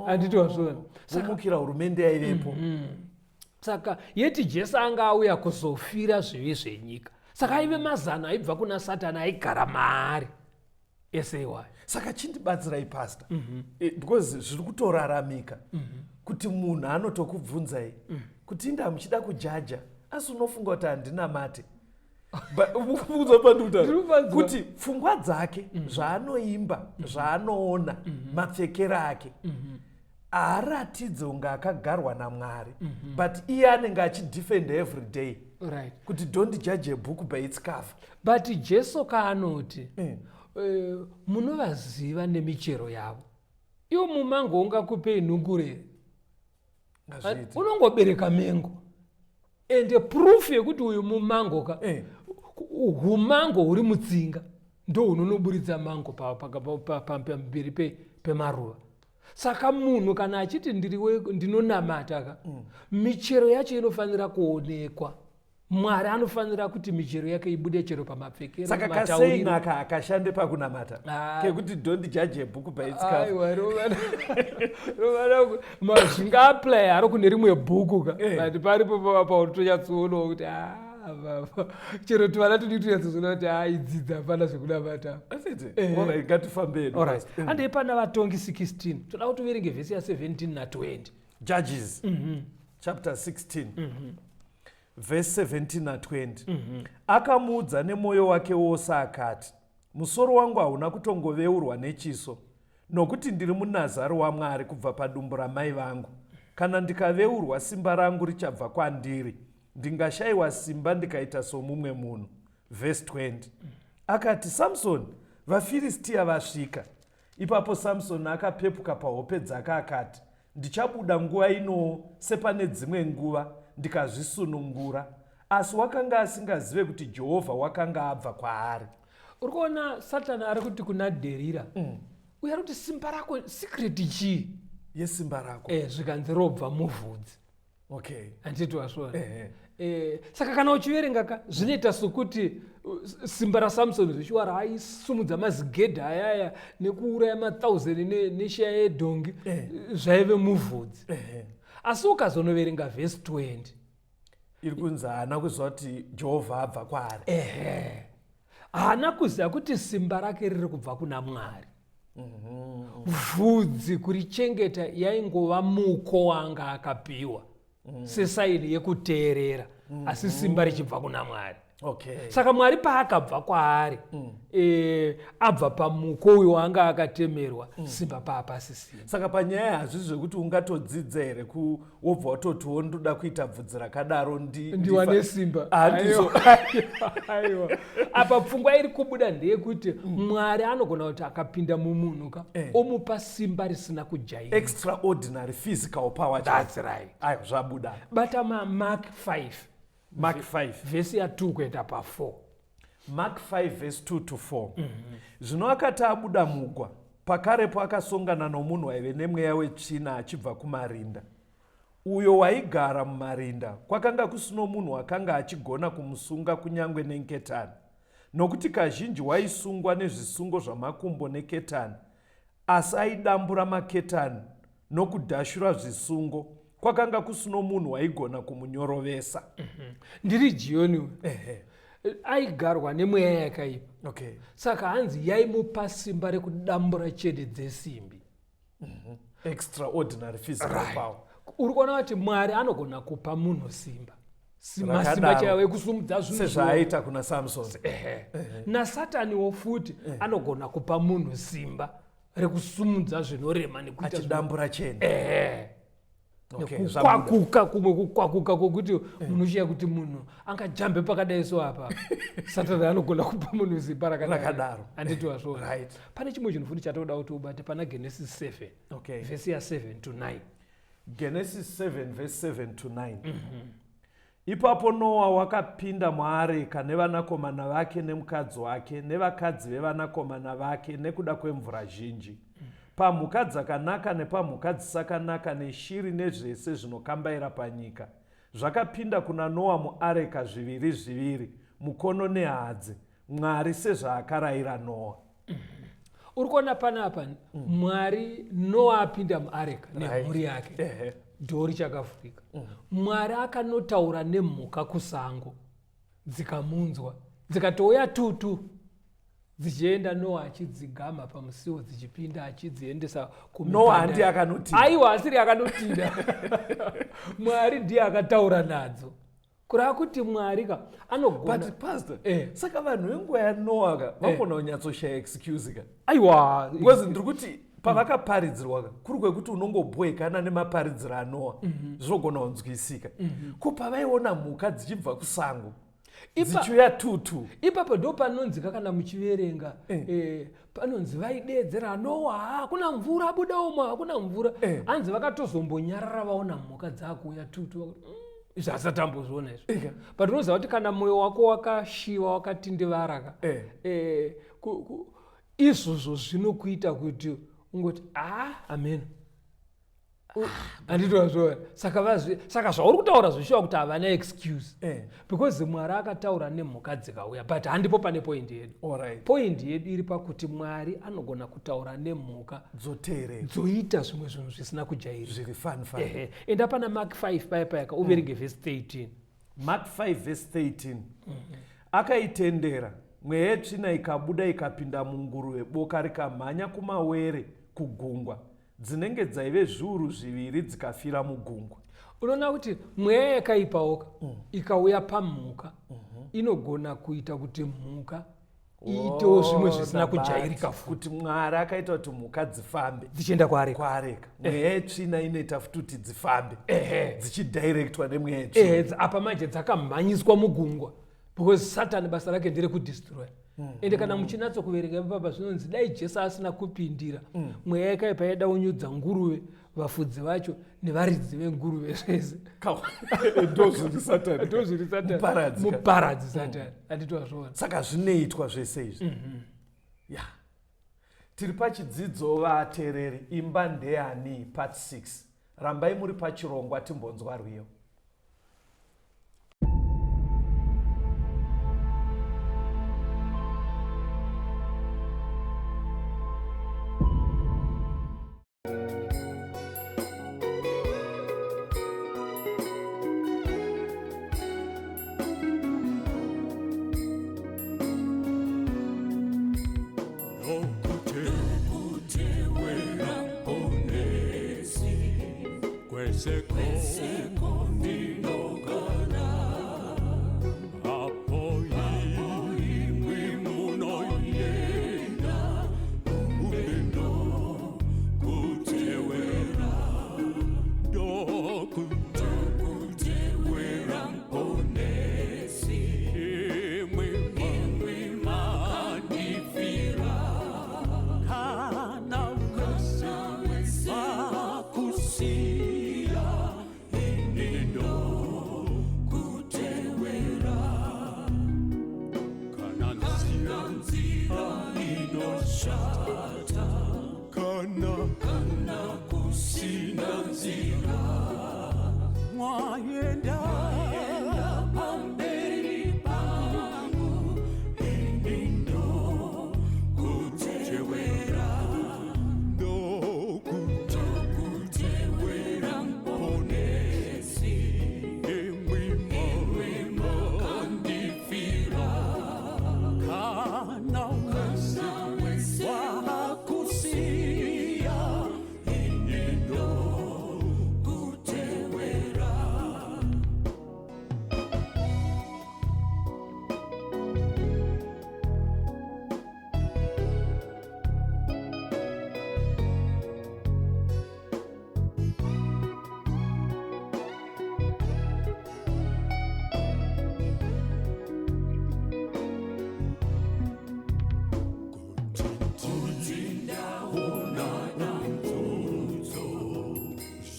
Handiti wazviona? Vomukira hurumende yaivepo. Saka yeti Jesu anga auya kuzofira zvivi zvenyika. Saka aive mazano aibva kuna Satani aigara maari ese iwayo. Saka chindibatsirai, pastor, because zviri kutoraramika kuti munhu anotokubvunzai kuti inda muchida kujaja, asi unofunga kuti handinamate. But pandikutaura Ndiri kupanzwa. Kuti pfungwa dzake, zvaanoimba, zvaanoona, mapfekero ake haaratidze kunge akagarwa naMwari, but iye anenge achidefend every day kuti don't judge a book by its cover. But Jesu kaanoti, munovaziva nemichero yavo. Iwo mumango ungakupei nhungure here? Ngazviite. Unongobereka mengo, ende proof yekuti uyu mumango ka, humango huri mutsinga ndo hunonoburitsa mango pamberi pemaruva. Saka munhu kana achiti ndinonamata ka, michero yacho inofanira kuonekwa. Mwari anofanira kuti michero yake ibude chero pamapfekero, Saka matauriro. Kasei naka akashande pakunamata Ah. kekuti don't judge a book by its cover? Aiwa, zvinga-apply haro kune rimwe bhuku ka, but paripo paunotonyatsoonao kuti, ah, chero tivana tudiki tonyatsozoona kuti, ah, idzidza hapana zvekunamata. Asiti? Eh. Alright, ngatifambeni. Alright, handei pana Vatongi 16. Toda kuti uverenge vhesi ya17 na20. Judges chapter 16 verse 17 na20. Akamuudza nemwoyo wake wose akati, "Musoro wangu hauna kutongoveurwa nechiso, nokuti ndiri munazari waMwari kubva padumbu ramai vangu. Kana ndikaveurwa, simba rangu richabva kwandiri, ndingashayiwa simba ndikaita somumwe munhu." Verse 20, akati, "Samsoni, vaFiristiya vasvika." Ipapo Samsoni akapepuka pahope dzake akati, "Ndichabuda nguva inowo sepane dzimwe nguva, ndikazvisunungura." Asi wakanga asingazive kuti Jehovha wakanga abva kwaari. Uri kuona Satani ari kuti kuna Dherira, uyo ari kuti, "Simba rako, secret chii yesimba rako?" Zvikanzi robva muvhudzi. Handiti wasvona? Ehe. Saka kana uchiverenga ka, zvinoita sokuti simba raSamsoni zvichiwa raaisumudza mazigedha ayaya nekuuraya mathousand nesheya yedhongi, zvaive muvhudzi. Asi ukazonoverenga vhesi 20, Iri kunzi haana kuziva kuti Jehovha abva kwaari. Ehe, haana kuziva kuti simba rake riri kubva kuna Mwari. Vhudzi kurichengeta yaingova muko wanga akapiwa sesaini yekuteerera, asi simba richibva kuna Mwari. Saka Mwari paakabva kwaari, abva pamuko uyo wanga akatemerwa, simba paapasisina. Saka panyaya hazvisi zvekuti ungatodzidza here wobva watotiwo ndoda kuita bvudzi rakadaro ndiwane simba? Handizvo. Aiwa, apa pfungwa iri kubuda ndeyekuti Mwari anogona kuti akapinda mumunhu ka, omupa simba risina kujaira. Extraordinary physical power. That's right. Aiwa, zvabuda. Bata maMark 5. Mark 5. Vhesi ya2 kuenda pa4. Mark 5 verse 2 to 4. Zvino akati abuda mugwa, pakarepo akasongana nomunhu waive nemweya wetsvina achibva kumarinda, uyo waigara mumarinda. Kwakanga kusino munhu akanga achigona kumusunga kunyange nenketani, nokuti kazhinji waisungwa nezvisungo zvamakumbo neketani, asi aidambura maketani nokudhashura zvisungo. Kwakanga kusino munhu waigona kumunyorovesa. Ndiri Jiyoni uyu. Aigarwa nemweya yakaipa. Saka hanzi yaimupa simba rekudambura chede dzesimbi. Extraordinary physical power. Uri kuona kuti Mwari anogona kupa munhu simba, Rakadaro. masimba chaiwo ekusumudza zvinhu. Sezvaaita kuna Samson. Ehe. Nasataniwo futi anogona kupa munhu simba rekusumudza zvinorema nekuita Achidambura cheni. Ehe. Okay, zvabuda. Nekukwakuka, kumwe kukwakuka kwokuti munoshiya kuti munhu angajambe pakadai so apa. Satani anogona kupa munhu simba rakadaro. Rakadaro. Handiti wasvona? Right. Pane chimwe chinhu futi chatoda kuti ubate pana Genesis 7, vhesi ya7 to 9. Genesis 7 verse 7 to 9. Ipapo Noa wakapinda muareka nevanakomana vake nemukadzi wake nevakadzi vevanakomana vake nekuda kwemvura zhinji. Pamhuka dzakanaka nepamhuka dzisakanaka neshiri nezvese zvinokambaira panyika zvakapinda kuna Noa muareka zviviri zviviri, mukono nehadzi, Mwari sezvaakarayira Noa. Uri kuona panapa Mwari, Noa apinda muareka nemhuri yake, Dhoo richakavhurika. Mwari akanotaura nemhuka kusango, dzikamunzwa, dzikatouya tutu. Dzichienda Noa achidzigama pamusiwo dzichipinda achidziendesa. Noa handiye akanotinda. Aiwa, asiri akanotinda. Mwari ndiye akataura nadzo. Kureva kuti Mwari ka anogona. But pastor, saka vanhu venguva yaNoa ka vagona kunyatsoshaya excuse ka? Aiwa. Because ndiri kuti pavakaparidzirwa ka, kuri kwekuti unongobhoekana nemaparidziro aNoa, zvinogona kunzwisika. Ko pavaiona mhuka dzichibva kusango dzichiuya tutu? Ipapo ndo panonzi kana muchiverenga, panonzi vaideedzera Noa, hakuna mvura, abuda umo, hakuna mvura. Hanzi vakatozombonyarara vaona mhuka dzakuuya tutu, vakuti, izvi hasati ambozviona izvi. But unoziva kuti kana mwoyo wako wakashiva, wakatindivara ka, izvozvo zvinokuita kuti ungoti a amen, handitozviona. Saka saka zvauri kutaura zvishuwa kuti havana excuse, because Mwari akataura nemhuka dzikauya. But handipo pane point yedu. Point yedu iri pakuti Mwari anogona kutaura nemhuka dzoteerera, dzoita zvimwe zvinhu zvisina kujairika. Zviri fun fun. Ehe, enda pana Mark 5 paya payaka, uverenge vhesi 13. Mark 5 vhesi 13. Akaitendera. Mweya yetsvina ikabuda ikapinda munguruve, boka rikamhanya kumawere kugungwa, dzinenge dzaive 2,000, dzikafira mugungwa. Unoona kuti mweya yakaipawoka ikauya pamhuka, inogona kuita kuti mhuka iitewo zvimwe zvisina kujairika futi. Kuti Mwari akaita kuti mhuka dzifambe dzichienda kwaareka. Kwaareka. Mweya yetsvina inoita futi kuti dzifambe dzichidirectwa nemweya yetsvina. Ehe, apa manje dzakamhanyiswa mugungwa, because Satani basa rake nderekudestroya. Ende kana muchinatso kuverenga ipapa, zvinonzi dai Jesu asina kupindira, mweya yakaipa yaida kunyudza nguruve, vafudzi vacho nevaridzi venguruve zvese. Ndozviri Satani. Ndozviri Satani. Muparadzi. Muparadzi Satani, handitwazviona? Saka zvinoitwa zvese izvi. Ya, tiri pachidzidzo, vateereri, Imba Ndeyani, part 6. Rambai muri pachirongwa, timbonzwa rwiyo. Ndokutewera Muponesi kwese kwandinogara, apo imwi munoenda ndokutewera, ndokutewera Muponesi, imwi makandifira, kana wese wakusiya, ini ndokutewera, kana nzira inoshata, kana kusina nzira, mwaenda pamberi pangu, ini ndokutewera, ndokutewera Muponesi, imwi makandifira, kana wese wakusiya, ini ndokutewera.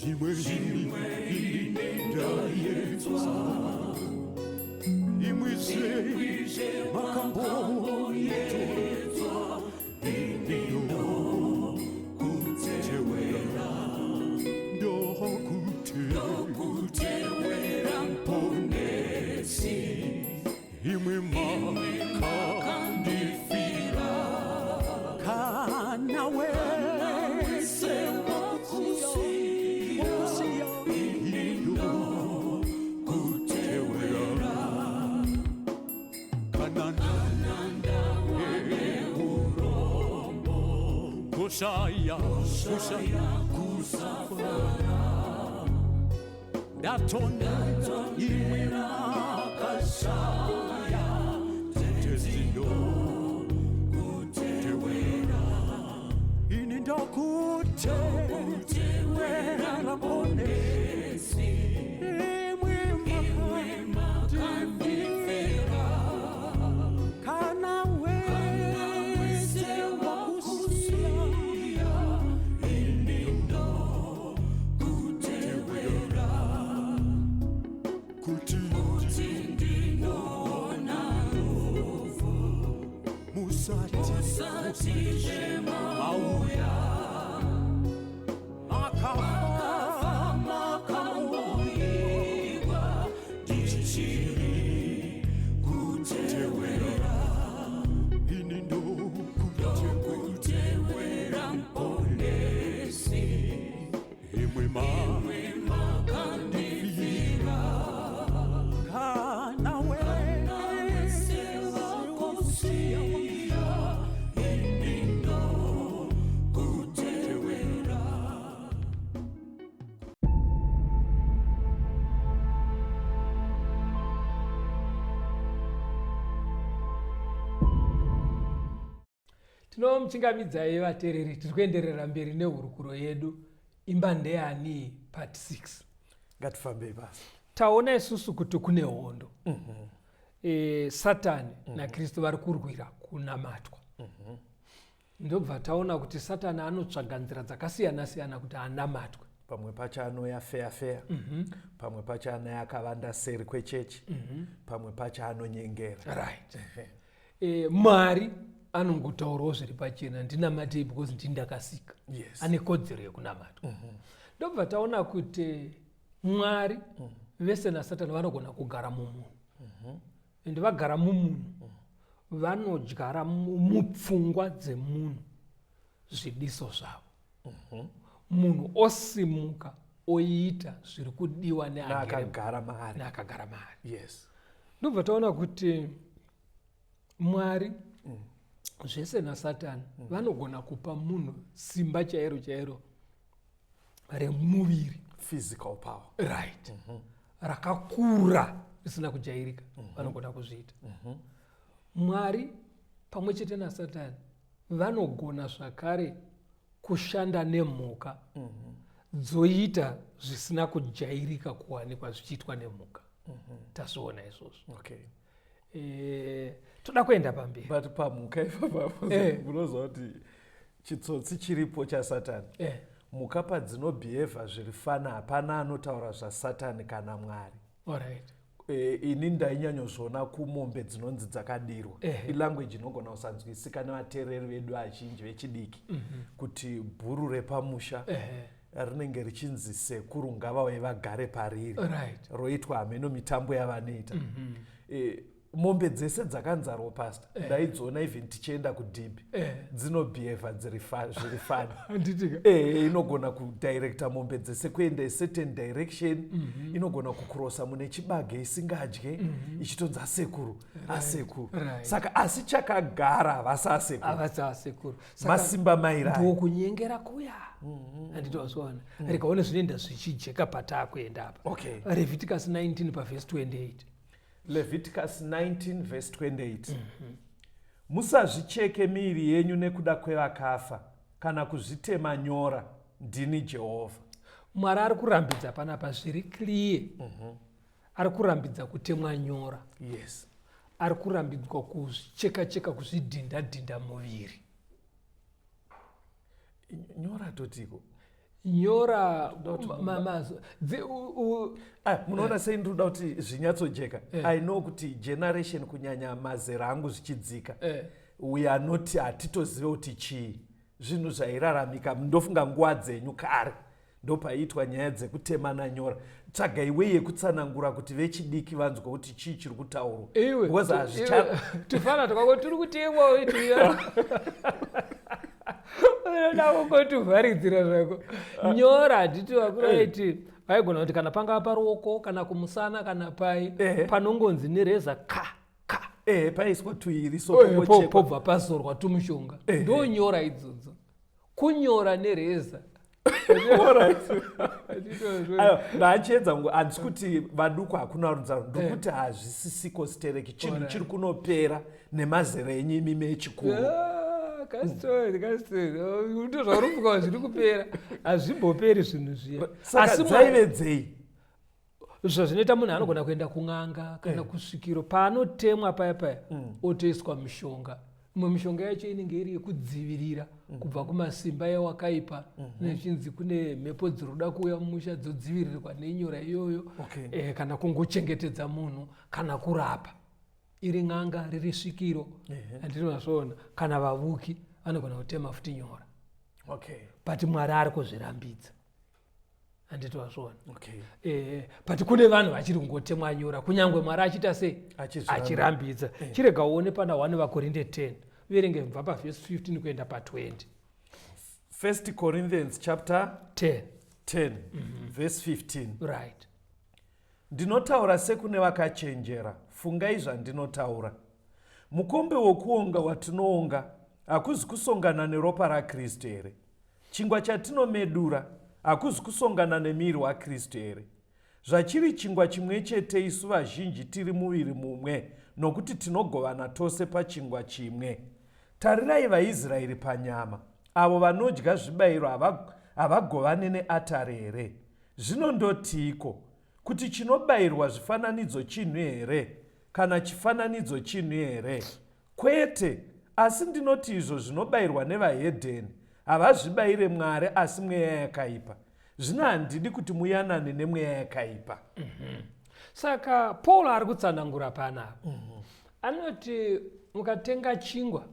Zvimwe zvimwe ndaedzwa, imwizve makamboedzwa, ini ndokutewera, ndokutewera Muponesi, imwi makandifira, kana wese wakusiya, ini ndokutewera, kana Ndoshaya kushaya kusafara Ndatonda imwe makashaya Tezindo kutewera Ini ndokutewera Muponesi Imwe makandifera Kana wese wakusiya Ini ndokutewera Kuti ndinoona rufu Musati mauya Makafa makamboiwa Ndichiri kutewera Ini ndokutewera Muponesi Imwe makandifira Kana wese wakusiya Ini ndokutewera. Tinomuchingamidzai vateereri, tiri kuenderera mberi nehurukuro yedu Imba Ndeyani Part 6. Ngatifambei basi. Taona isusu kuti kune hondo. Satani naKristu vari kurwira kunamatwa. Ndobva taona kuti Satani anotsvaga nzira dzakasiyana siyana kuti anamatwe. Pamwe pacho anouya feya feya. Pamwe pacho anouya akavanda seri kwechechi. Pamwe pacho anonyengera. Right. Mwari anongotaurawo zviri pachena, ndinamatei because ndini ndakasika. Yes. Ane kodzero yekunamatwa. Ndobva taona kuti Mwari vese naSatani vanogona kugara mumunhu. Ende vagara mumunhu vanodyara mupfungwa dzemunhu zvidiso zvavo. Munhu osimuka oita zviri kudiwa neakagara maari. Neakagara maari. Yes. Ndobva taona kuti Mwari zvese naSatani vanogona kupa munhu simba chairo chairo remuviri, physical power. Right. Rakakura risina kujairika, vanogona kuzviita. Mwari pamwe chete naSatani vanogona zvakare kushanda nemhuka dzoita zvisina kujairika kuwanikwa zvichiitwa nemhuka. Tazviona izvozvo. Okay. Toda kuenda pamberi. But pamhuka ipapo munoziva kuti chitsotsi chiripo chaSatani. Mhuka padzinobhehevha zviri fana, hapana anotaura zvaSatani kana Mwari. Alright. Ini ndainyanyozviona kumombe dzinonzi dzakadirwa. Ilanguage inogona kusanzwisika nevateereri vedu vazhinji vechidiki, kuti bhuru repamusha rinenge richinzi sekuru ngavauye vagare pariri. Right. Roitwa hameno mitambo yavanoita. Mombe dzese dzakanzarwo pastor, ndaidziona even tichienda kudhibhi, dzinobhehevha zviri fani. Handitika. Inogona kudirecta mombe dzese kuenda a certain direction. Inogona kukurosa mune chibage isingadye, ichitonzi asekuru, asekuru. Right. Saka asi chakagara havasi asekuru. Havasi asekuru. Saka masimba mairaya. Ndokunyengera kuya. Handiti wazviona. Rega zvinoenda zvichijeka pataakuenda apa. Okay. Leviticus 19 pavhesi 28. Leviticus 19 verse 28. Musazvicheke miiri yenyu nekuda kwevakafa kana kuzvitema nyora, ndini Jehovha. Mwari ari kurambidza panapa zviri clear. Ari kurambidza kutemwa nyora. Yes. Ari kurambidzwa kuzvicheka cheka, kuzvidhinda dhinda muviri. Nyora totiko? Nyora Munoona sei ndinoda kuti zvinyatsojeka. I know kuti generation kunyanya mazera angu zvichidzika, we are not, hatitozive kuti chii zvinhu zvairaramika. Ndofunga nguva dzenyu kare ndopaiitwa nyaya dzekutemana nyora. Tsvagai wei yekutsanangura kuti vechidiki vanzwe kuti chii chiri kutaurwa. Iwe, Because hazvicha- iwe, tufana twako turi kutemwa wetuya. Unoda kungotuvharidzira zvako. Nyora handiti vakuru vaiti vaigona kuti kana pangava paruoko kana kumusana kana pai, panongonzi nereza ka ka. Paiswa tuiri so Oye, pongochekwa. pobva pazorwa tumushonga. Ndonyora idzodzo. Kunyora nereza. Ndachiedza ngo handisi kuti vaduku hakuna runzaro, ndikuti eh. Hazvisisiko stereki chinhu chiri kunopera nemazera enyu imimi echikuru. Kastori kastori ndozvauri kufunga zviri kupera, hazvimboperi zvinhu zviya. Asi dzaivedzei? Zvazvinoita, munhu anogona kuenda kun'anga kana kusvikiro, paanotemwa paya paya, otoiswa mishonga. Imwe mishonga yacho inenge iri yekudzivirira kubva kumasimba ewakaipa, nechinzi kune mhepo dziri kuda kuuya mumusha, dzodzivirirwa nenyora iyoyo. Kana kungochengetedza munhu kana kurapa, iri n'anga, riri svikiro, handiri mazvoona, kana vavuki vanogona kutema futi nyora. But Mwari ari kuzvirambidza, handiti wazviona? But kune vanhu vachiri kungotemwa nyora kunyange Mwari achiita sei? Achirambidza. Chirega uone pana 1 vaKorinde 10, uverenge kubva pavhesi 15 kuenda pa20. First Corinthians chapter 10. 10 verse 15. Right. Ndinotaura sekune vakachenjera, fungai zvandinotaura. Mukombe wokuonga watinoonga hakuzi kusongana neropa raKristu here? Chingwa chatinomedura hakuzi kusongana nemuviri waKristu here? Zvachiri chingwa chimwe chete, isu vazhinji tiri muviri mumwe, nokuti tinogovana tose pachingwa chimwe. Tarirai vaIsraeri panyama: avo vanodya zvibayiro havagovane neatari here? Zvino ndotiiko? Kuti chinobayirwa zvifananidzo chinhu here, kana chifananidzo chinhu here? Kwete, asi ndinoti izvo zvinobayirwa nevahedheni havazvibayire Mwari, asi mweya yakaipa. Zvino handidi kuti muyanane nemweya yakaipa. Saka Paul ari kutsanangura panapa. Anoti mukatenga chingwa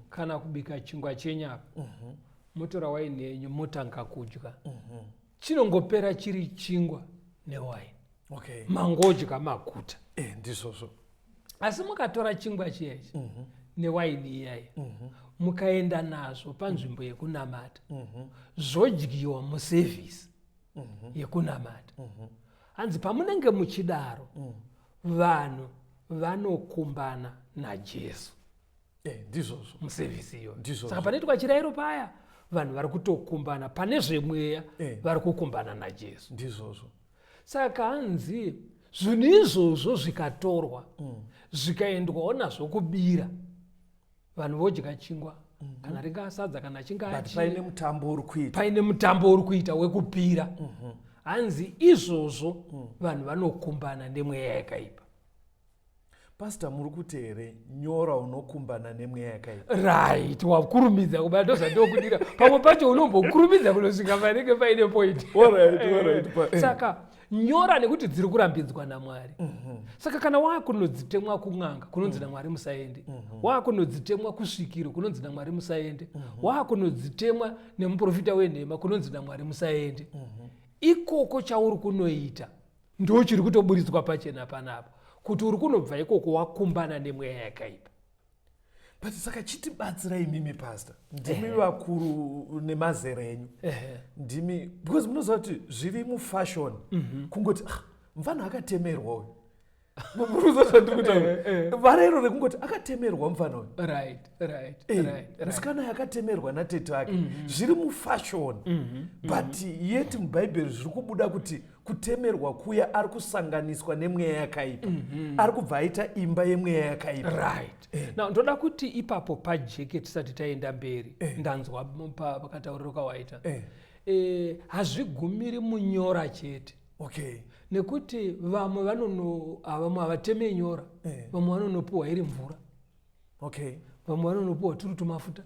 kana kubika chingwa chenyu apa, motora waini yenyu, motanga kudya, chinongopera chiri chingwa newaini. Mangodya maguta. Ndizvozvo. Asi mukatora chingwa chiyechi newaini iyayi, mukaenda nazvo panzvimbo yekunamata, zvodyiwa musevhisi yekunamata, hanzi pamunenge muchidaro, vanhu vanokumbana naJesu. Ndizvozvo. Musevhisi iyoyo. Ndizvozvo. Saka panoitwa chirayiro paya, vanhu vari kutokumbana pane zvemweya. Vari kukumbana naJesu. Ndizvozvo. Saka hanzi zvinhu izvozvo zvikatorwa, zvikaendwawo nazvo kubira, vanhu vodya chingwa, kana ringaa sadza, kana chingaa but paine mutambo uri kuita. Paine mutambo uri kuita wekupira, hanzi izvozvo vanhu vanokumbana nemweya yakaipa. Pastor, muri kuti here nyora unokumbana nemweya yakaipa? Right, wakurumidza kubata, ndozvandokudira. Pamwe pacho unombokurumidza kunosvika panenge paine point. All right. Saka nyora, nekuti dziri kurambidzwa naMwari. Saka kana wakunodzitemwa kun'anga, kunonzi naMwari musaende. Wakunodzitemwa kusvikiro, kunonzi naMwari musaende. Wakunodzitemwa nemuprofita wenhema, kunonzi naMwari musaende. Ikoko chauri kunoita ndo chiri kutoburitswa pachena panapa, kuti uri kunobva ikoko wakumbana nemweya yakaipa. But saka chitibatsirai imimi, Pastor, ndimi vakuru nemazera enyu. Ndimi, because munoziva kuti zviri mufashion kungoti, "Ah, mufana akatemerwa uyu." Munoziva zvandiri kutaura, varero rekungoti akatemerwa mufana uyu. Musikana yakatemerwa natete vake, zviri mufashion. But yet mubhaibheri zviri kubuda kuti kutemerwa kuya ari kusanganiswa nemweya yakaipa, ari kubva aita imba yemweya yakaipa. Right, now ndoda kuti ipapo pajeke tisati taenda mberi. Ndanzwa pakatauriro kawaita. Hazvigumiri munyora chete, nekuti vamwe vanono vamwe havateme nyora. Vamwe vanonopiwa iri mvura. Vamwe vanonopiwa turi tumafuta,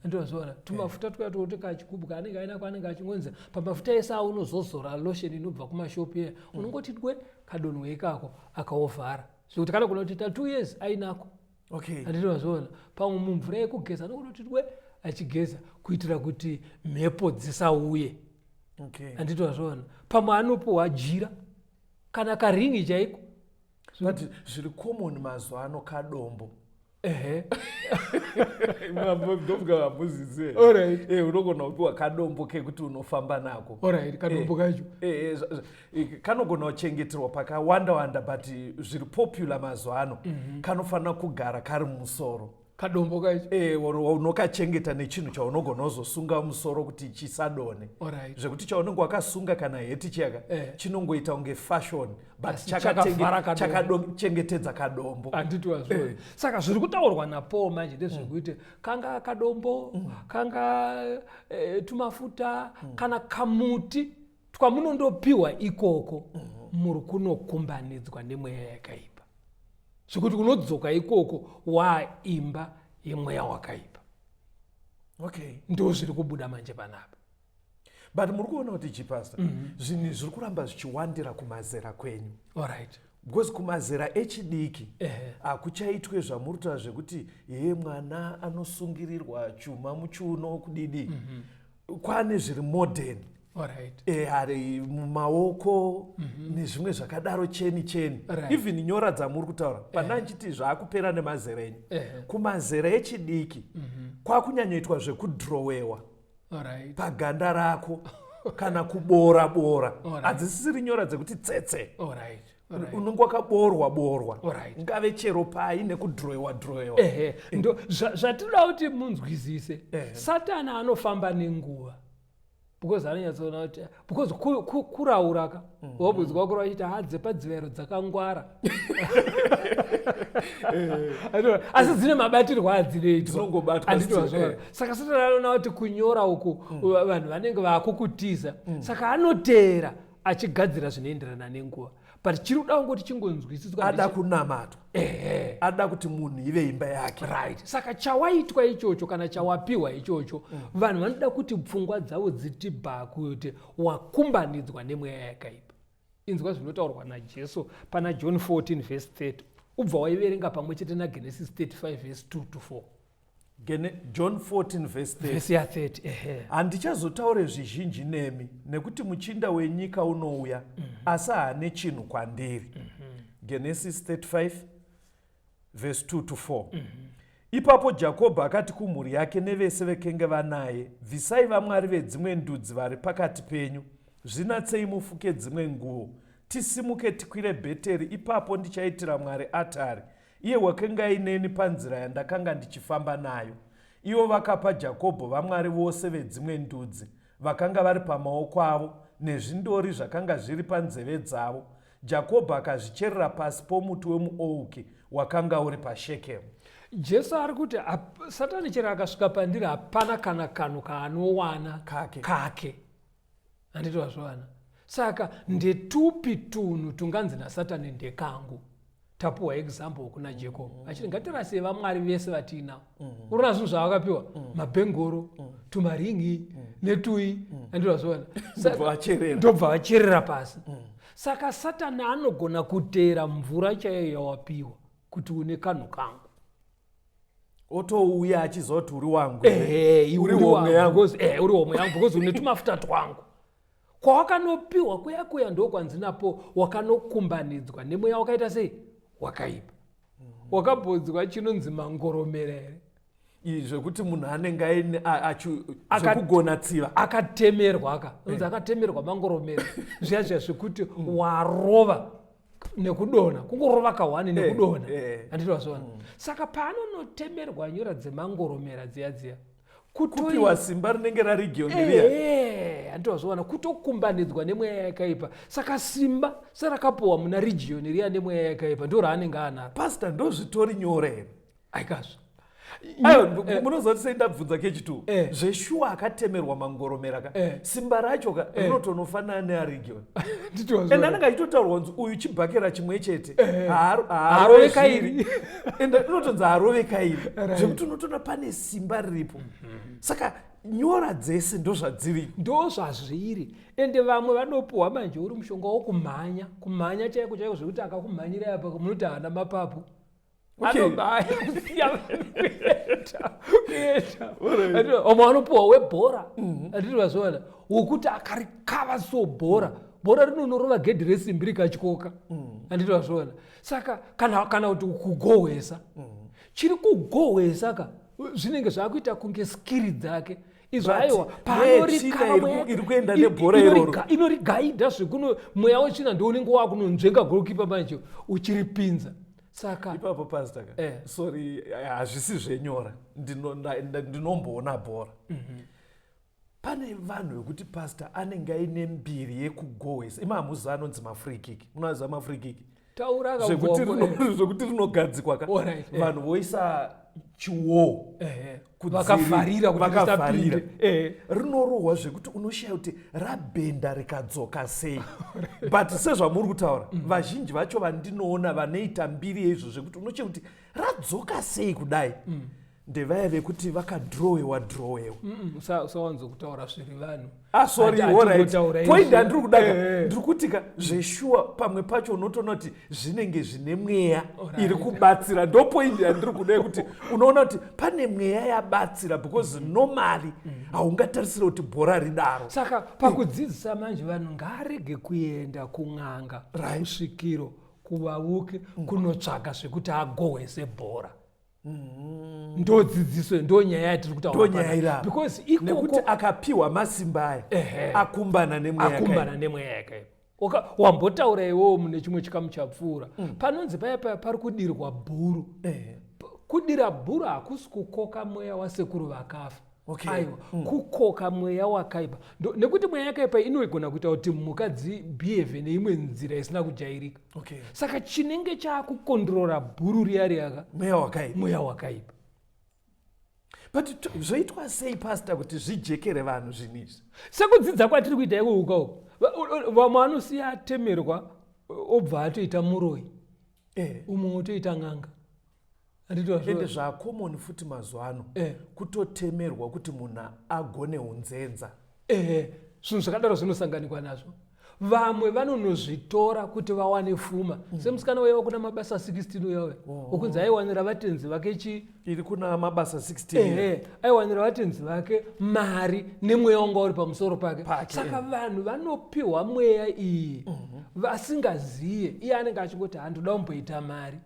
andozviona tumafuta twuya twekuti kachigubhu kaanenge ainako, anenge achingonzi pamafuta ese aunozozora, lotion inobva kumashopu iya, unongoti dwe kadonhwe ikako, akaovhara, zvekuti kanogona kutoita 2 years ainako. Handiti mazviona? Pamwe mumvura yekugeza anogona kuti dwe achigeza, kuitira kuti mhepo dzisauye. Handiti mazviona? Pamwe anopiwa jira kana karingi chaiko. But zviri common mazuva ano kadombo. Ndofunga vamuzvizive. Unogona kupiwa kadombo kekuti unofamba nako. Alright, kadombo kacho. Kanogona kuchengeterwa pakawanda wanda, but zviri popular mazuva ano, kanofanira kugara kari mumusoro. Kadombo kaicho. Eh, unokachengeta nechinhu chaunogona kuzosunga musoro kuti chisadonhe. Alright. Zvekuti chaunenge wakasunga kana heti chiyaka Eh. chinongoita kunge fashion, but Asi chakavhara kadombo. chakachengetedza kadombo. Handiti wazviona? Eh. Saka zviri kutaurwa naPaul manje ndezvekuti kanga kadombo, kanga tumafuta, kana kamuti twamunondopiwa ikoko, muri kunokumbanidzwa nemweya yakaipa, zvekuti unodzoka ikoko waimba yemweya wakaipa. Ndo zviri kubuda manje panapa. But muri kuona kuti chipasta, zvinhu zviri kuramba zvichiwandira kumazera kwenyu. Because kumazera echidiki hakuchaitwe zvamuri kutaura zvekuti ye mwana anosungirirwa chuma muchiuno kudidi. Kwane zviri modern. Ari mumaoko nezvimwe zvakadaro, cheni cheni. Even nyora dzamuri kutaura pana nchiti zvaakupera nemazera enyu. Kumazera echidiki kwakunyanyoitwa zvekudhirowewa paganda rako kana kubora bora. Hadzisisiri nyora dzekuti tsetse. Unenge wakaborwa borwa. Ungave chero pai nekudhirowewa dhirowewa. Ehe, ndo zvatinoda kuti munzwisise. Satani anofamba nenguva because anonyatsoona kuti because kuraura ka, wabvunzwa kura achiti ha dzepadzivairo dzakangwara, asi dzine mabatirwo adzinoitwa. Dzinongobatwa. Handiti still, wazviona? Saka Satani anoona kuti kunyora uku vanhu vanenge vaakukutiza, saka anoteera achigadzira zvinoenderana nenguva. But chiri kuda kungoti chingonzwisiswa Ada kunamatwa, ada kuti munhu ive imba yake. Right, saka chawaitwa ichocho kana chawapiwa ichocho, vanhu vanoda kuti pfungwa dzavo dziti bha kuti wakumbanidzwa nemweya yakaipa. Inzwa zvinotaurwa naJesu pana John 14 vhesi 30, ubva waiverenga pamwe chete naGenesis 35 vhesi 2 to 4. John 14 verse 30. Vhesi ya30, ehe. Handichazotaure zvizhinji nemi, nekuti muchinda wenyika unouya, asi haane chinhu kwandiri. Genesis 35 verse 2 to 4. Ipapo Jakobho akati kumhuri yake nevese vekenge vanaye, "Bvisai vamwari vedzimwe ndudzi vari pakati penyu, zvinatsei mufuke dzimwe nguo, tisimuke tikwire Bheteri. Ipapo ndichaitira Mwari atari, iye wakanga aineni panzira yandakanga ndichifamba nayo." Ivo vakapa Jakobho vamwari vose vedzimwe ndudzi vakanga vari pamaoko avo nezvindori zvakanga zviri panzeve dzavo. Jakobho akazvicherera pasi pomuti wemuouki wakanga uri paShekemu. Jesu ari kuti Satani chero akasvika pandiri, hapana kana kanhu kaanowana. Kake. Kake, handiti wazviwana? Saka ndetupi tunhu tunganzi naSatani ndekangu? Tapuwa example kuna Jacob achiti ngatirasei vamwari vese vatiinavo. Urona zvinhu zvavakapiwa, mabhengoro, tumaringi netui, handiti wazviona? Ndobva vacherera. Ndobva vacherera pasi. Saka Satani anogona kuteera mvura chaiyo yawapiwa kuti une kanhu kangu. Otouya achiziva kuti uri wangu. Ehe, uri uri homwe wangu, yangu. Uri homwe yangu because une tumafuta twangu. Kwawakanopiwa kuya kuya ndokwanzi napo wakanokumbanidzwa nemweya wakaita sei? Wakaipa. Wakabhodzwa chinonzi mangoromera here? Izvi zvekuti munhu anenge aine zvekugona tsiva. Akatemerwa ka, unzi akatemerwa mangoromera zviya zviya zvekuti warova nekudonha, kungorova kahwani nekudonha. Handiti wazviona? Saka paanonotemerwa nyora dzemangoromera dziya dziya, Kupiwa simba rinenge raRegion riya. Handiti wazviona? Kutokumbanidzwa nemweya yakaipa. Saka simba serakapuwa muna Region riya nemweya yakaipa ndo raanenge anaro. Pastor, ndozvitori nyore here? Aikazvo. Aiwa, munoziva kuti sei ndabvunza kechitu? Zveshuwa akatemerwa mangoromera ka, simba racho ka rinotonofanana neaRegion. Handiti wazviona? Ende anenge achitotaurwa kunzi uyu chibhakera chimwe chete. Haarove kairi. Ende inotonzi haarove kairi, zvekuti unotoona pane simba riripo. Saka nyora dzese ndozvadziri. Ndo zvazviri. Ende vamwe vanopuhwa manje uri mushonga wokumhanya, kumhanya chaiko chaiko, zvekuti akakumhanyira apa munoti haana mapapu. Anomhanya kusiya kuenda kuenda. Vamwe vanopuhwa webhora, handiti vazviona, wokuti akarikava so bhora, bhora rinonorova gedhi resimbi rikatyoka, handiti vazviona? Saka kana kuti kugohwesa, chiri kugohwesa ka zvinenge zvakuita kunge skiri dzake izvo. But Aiwa, mweya wetsvina iri kuenda nebhora iroro. Inorigaidha zvekuno mweya wetsvina ndo unenge wakunonzvenga golikipa manje uchiripinza. Saka ipapo pastor ka sorry, hazvisi zvenyora, ndinomboona bhora. Pane vanhu vekuti pastor anenge aine mbiri yekugohwesa. Ima hamuziva anonzi mafree kick? Munoziva mafree kick? Taura. Zvekuti rinogadzikwa ka, vanhu voisa chiwo Vakafarira kuti vakafarira. Risapinde. Rinorohwa zvekuti unoshaya kuti rabhenda rikadzoka sei. But sezvamuri kutaura, vazhinji vacho vandinoona vanoita mbiri yeizvo zvekuti unoshaya kuti radzoka sei kudai, ndevaya vekuti vakadhirowewa dhirowewa. Usawanzokutaura zviri vanhu. Ah, sorry. Hati Alright. hatingotaura Point izvi. yandiri kudaka, ndiri kutika zveshuwa pamwe pacho unotoona kuti zvinenge zvine mweya iri kubatsira. Ndo point yandiri kuda, yekuti unoona kuti pane mweya yabatsira, because normally haungatarisira kuti bhora ridaro. Saka pakudzidzisa manje, vanhu ngaarege kuenda kun'anga, kusvikiro, kuvavuki, kunotsvaga zvekuti agohwese bhora. Ndo dzidziso, ndo nyaya yatiri kutaura Ndo nyaya panapa. iri apa. Because Nekuti ikoko akapiwa masimba aya, akumbana nemweya. Akumbana nemweya yakaipa. Wambotaura iwowo mune chimwe chikamu chapfuura, panonzi paya paya pari kudirwa bhuru. Kudira bhuru hakusi kukoka mweya wasekuru vakafa. Aiwa, kukoka mweya wakaipa. Nekuti mweya yakaipa inogona kuita kuti mhuka dzibhihevhe neimwe nzira isina kujairika. Saka chinenge chaakukondrora bhuru riya riyaka mweya wakaipa. Mweya wakaipa. But zvoitwa sei, pastor, kuti zvijekere vanhu zvinhu izvi? Sekudzidza kwatiri kuita iko uko, vamwe vanosiya atemerwa, obva atoita muroyi, umwe otoita n'anga. Handiti wazviona? Ende zvacommon futi mazuva ano, kutotemerwa kuti munhu agone unzenza. Ehe, zvinhu zvakadaro zvinosanganikwa nazvo. Vamwe vanonozvitora kuti vawane fuma, semusikana waiva kuna Mabasa 16 uyauya, wokunzi aiwanira vatenzi vake chi Iri kuna Mabasa 16. Ehe, aiwanira vatenzi vake mari nemweya wanga uri pamusoro pake. Pake. Saka vanhu vanopiwa mweya iyi vasingaziye. Iye anenge achingoti, "Handoda kumboita mari."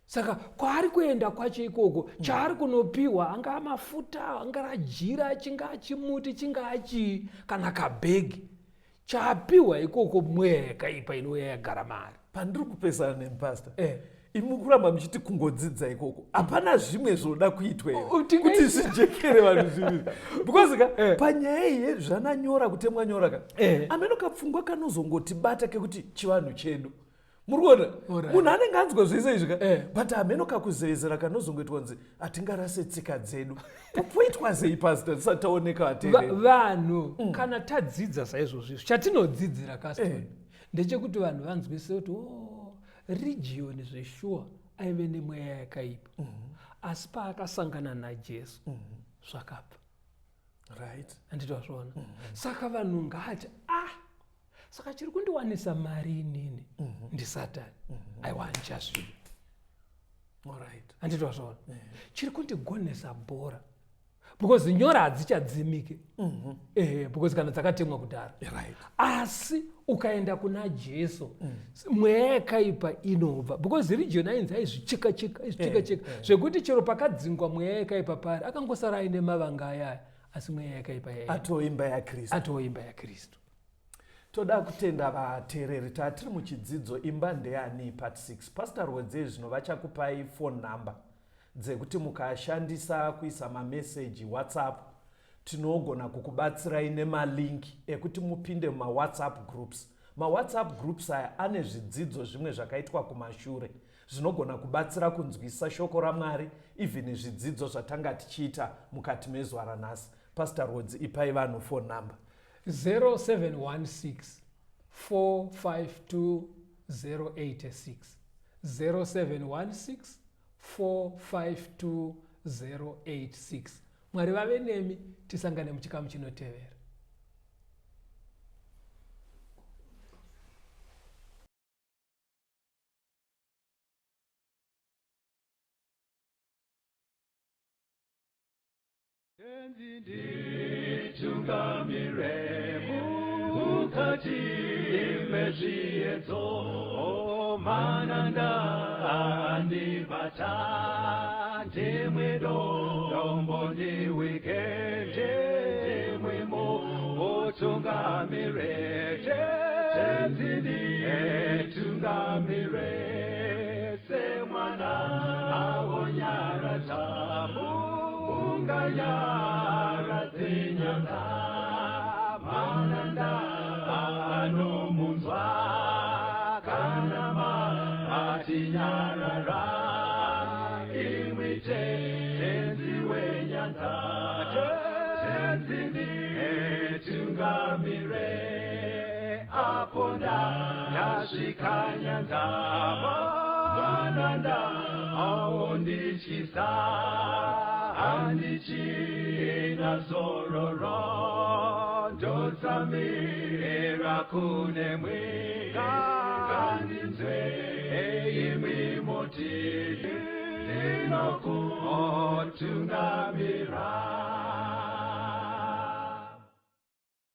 Saka kwaari kuenda kwacho ikoko, chaari kunopiwa angaa mafuta, angaa jira, chingaa chimuti, chingaa chii, kana kabhegi, chapiwa ikoko mweya yakaipa inouya yagara mari. Pandiri kupesana nemupastor, imi kuramba muchiti kungodzidza ikoko, hapana zvimwe zvoda kuitwa here kuti zvijekere vanhu zvinhu? Because ka panyaya iyi zvananyora kutemwa nyora ka, ameno kapfungwa kanozongotibata kekuti chivanhu chedu, muri kuona? Munhu anenge anzwa zvese izvi ka, but hameno kakuzevezera kanozongoitwa kunzi hatingarase tsika dzedu. Poitwa sei, pastor, tisati taoneka vateereri? Vanhu kana tadzidza saizvozvo, chatinodzidzira kaston ndechekuti vanhu vanzwise kuti o Region zveshuwa aive nemweya yakaipa, asi paakasangana naJesu zvakabva. Handiti wazviona? Saka vanhu ngaati, ah, saka chiri kundiwanisa mari inini ndisatani? Aiwa, handichazvidi. Handiti wazviona? Chiri kundigonesa bhora, because nyora hadzichadzimike, ehe, because kana dzakatemwa kudhara. Asi ukaenda kuna Jesu, mweya yakaipa inobva, because Region ainzi aizvicheka cheka, aizvicheka cheka, zvekuti chero pakadzingwa mweya yakaipa pari, akangosara aine mavanga ayaya, asi mweya yakaipa yaenda. Atoimba yaKristu. Atoimba yaKristu. Toda kutenda vateereri. Tatiri muchidzidzo Imba Ndeyani part 6. Pastor Rwedzei zvino vachakupai phone number dzekuti mukashandisa kuisa mameseji WhatsApp, tinogona kukubatsirai nemalink ekuti mupinde mumawhatsapp groups. MaWhatsApp groups aya ane zvidzidzo zvimwe zvakaitwa kumashure zvinogona kubatsira kunzwisa shoko raMwari, even zvidzidzo zvatanga tichiita mukati mezuva ranhasi. Pastor Rodzi, ipai vanhu phone number. 0716 452 086, 0716 452 086. Mwari vave nemi, tisangane muchikamu chinotevera. Nditungamire mukati mezviedzo, mananda andibata, ndimwe dombo ndiwike, ndimwimo utungamire, Tenzi nditungamire semwana. Ndinobata unganyaradze nyanza, mananda anomunzwa kana matinyarara. Imwi Tenzi wenyanza, Tenzi nditungamire, apo ndasvika nyanza, mananda aondityisa, handichina zororo, ndotsamira kunemwi, ngandinzwe imwi moti ndinokutungamira.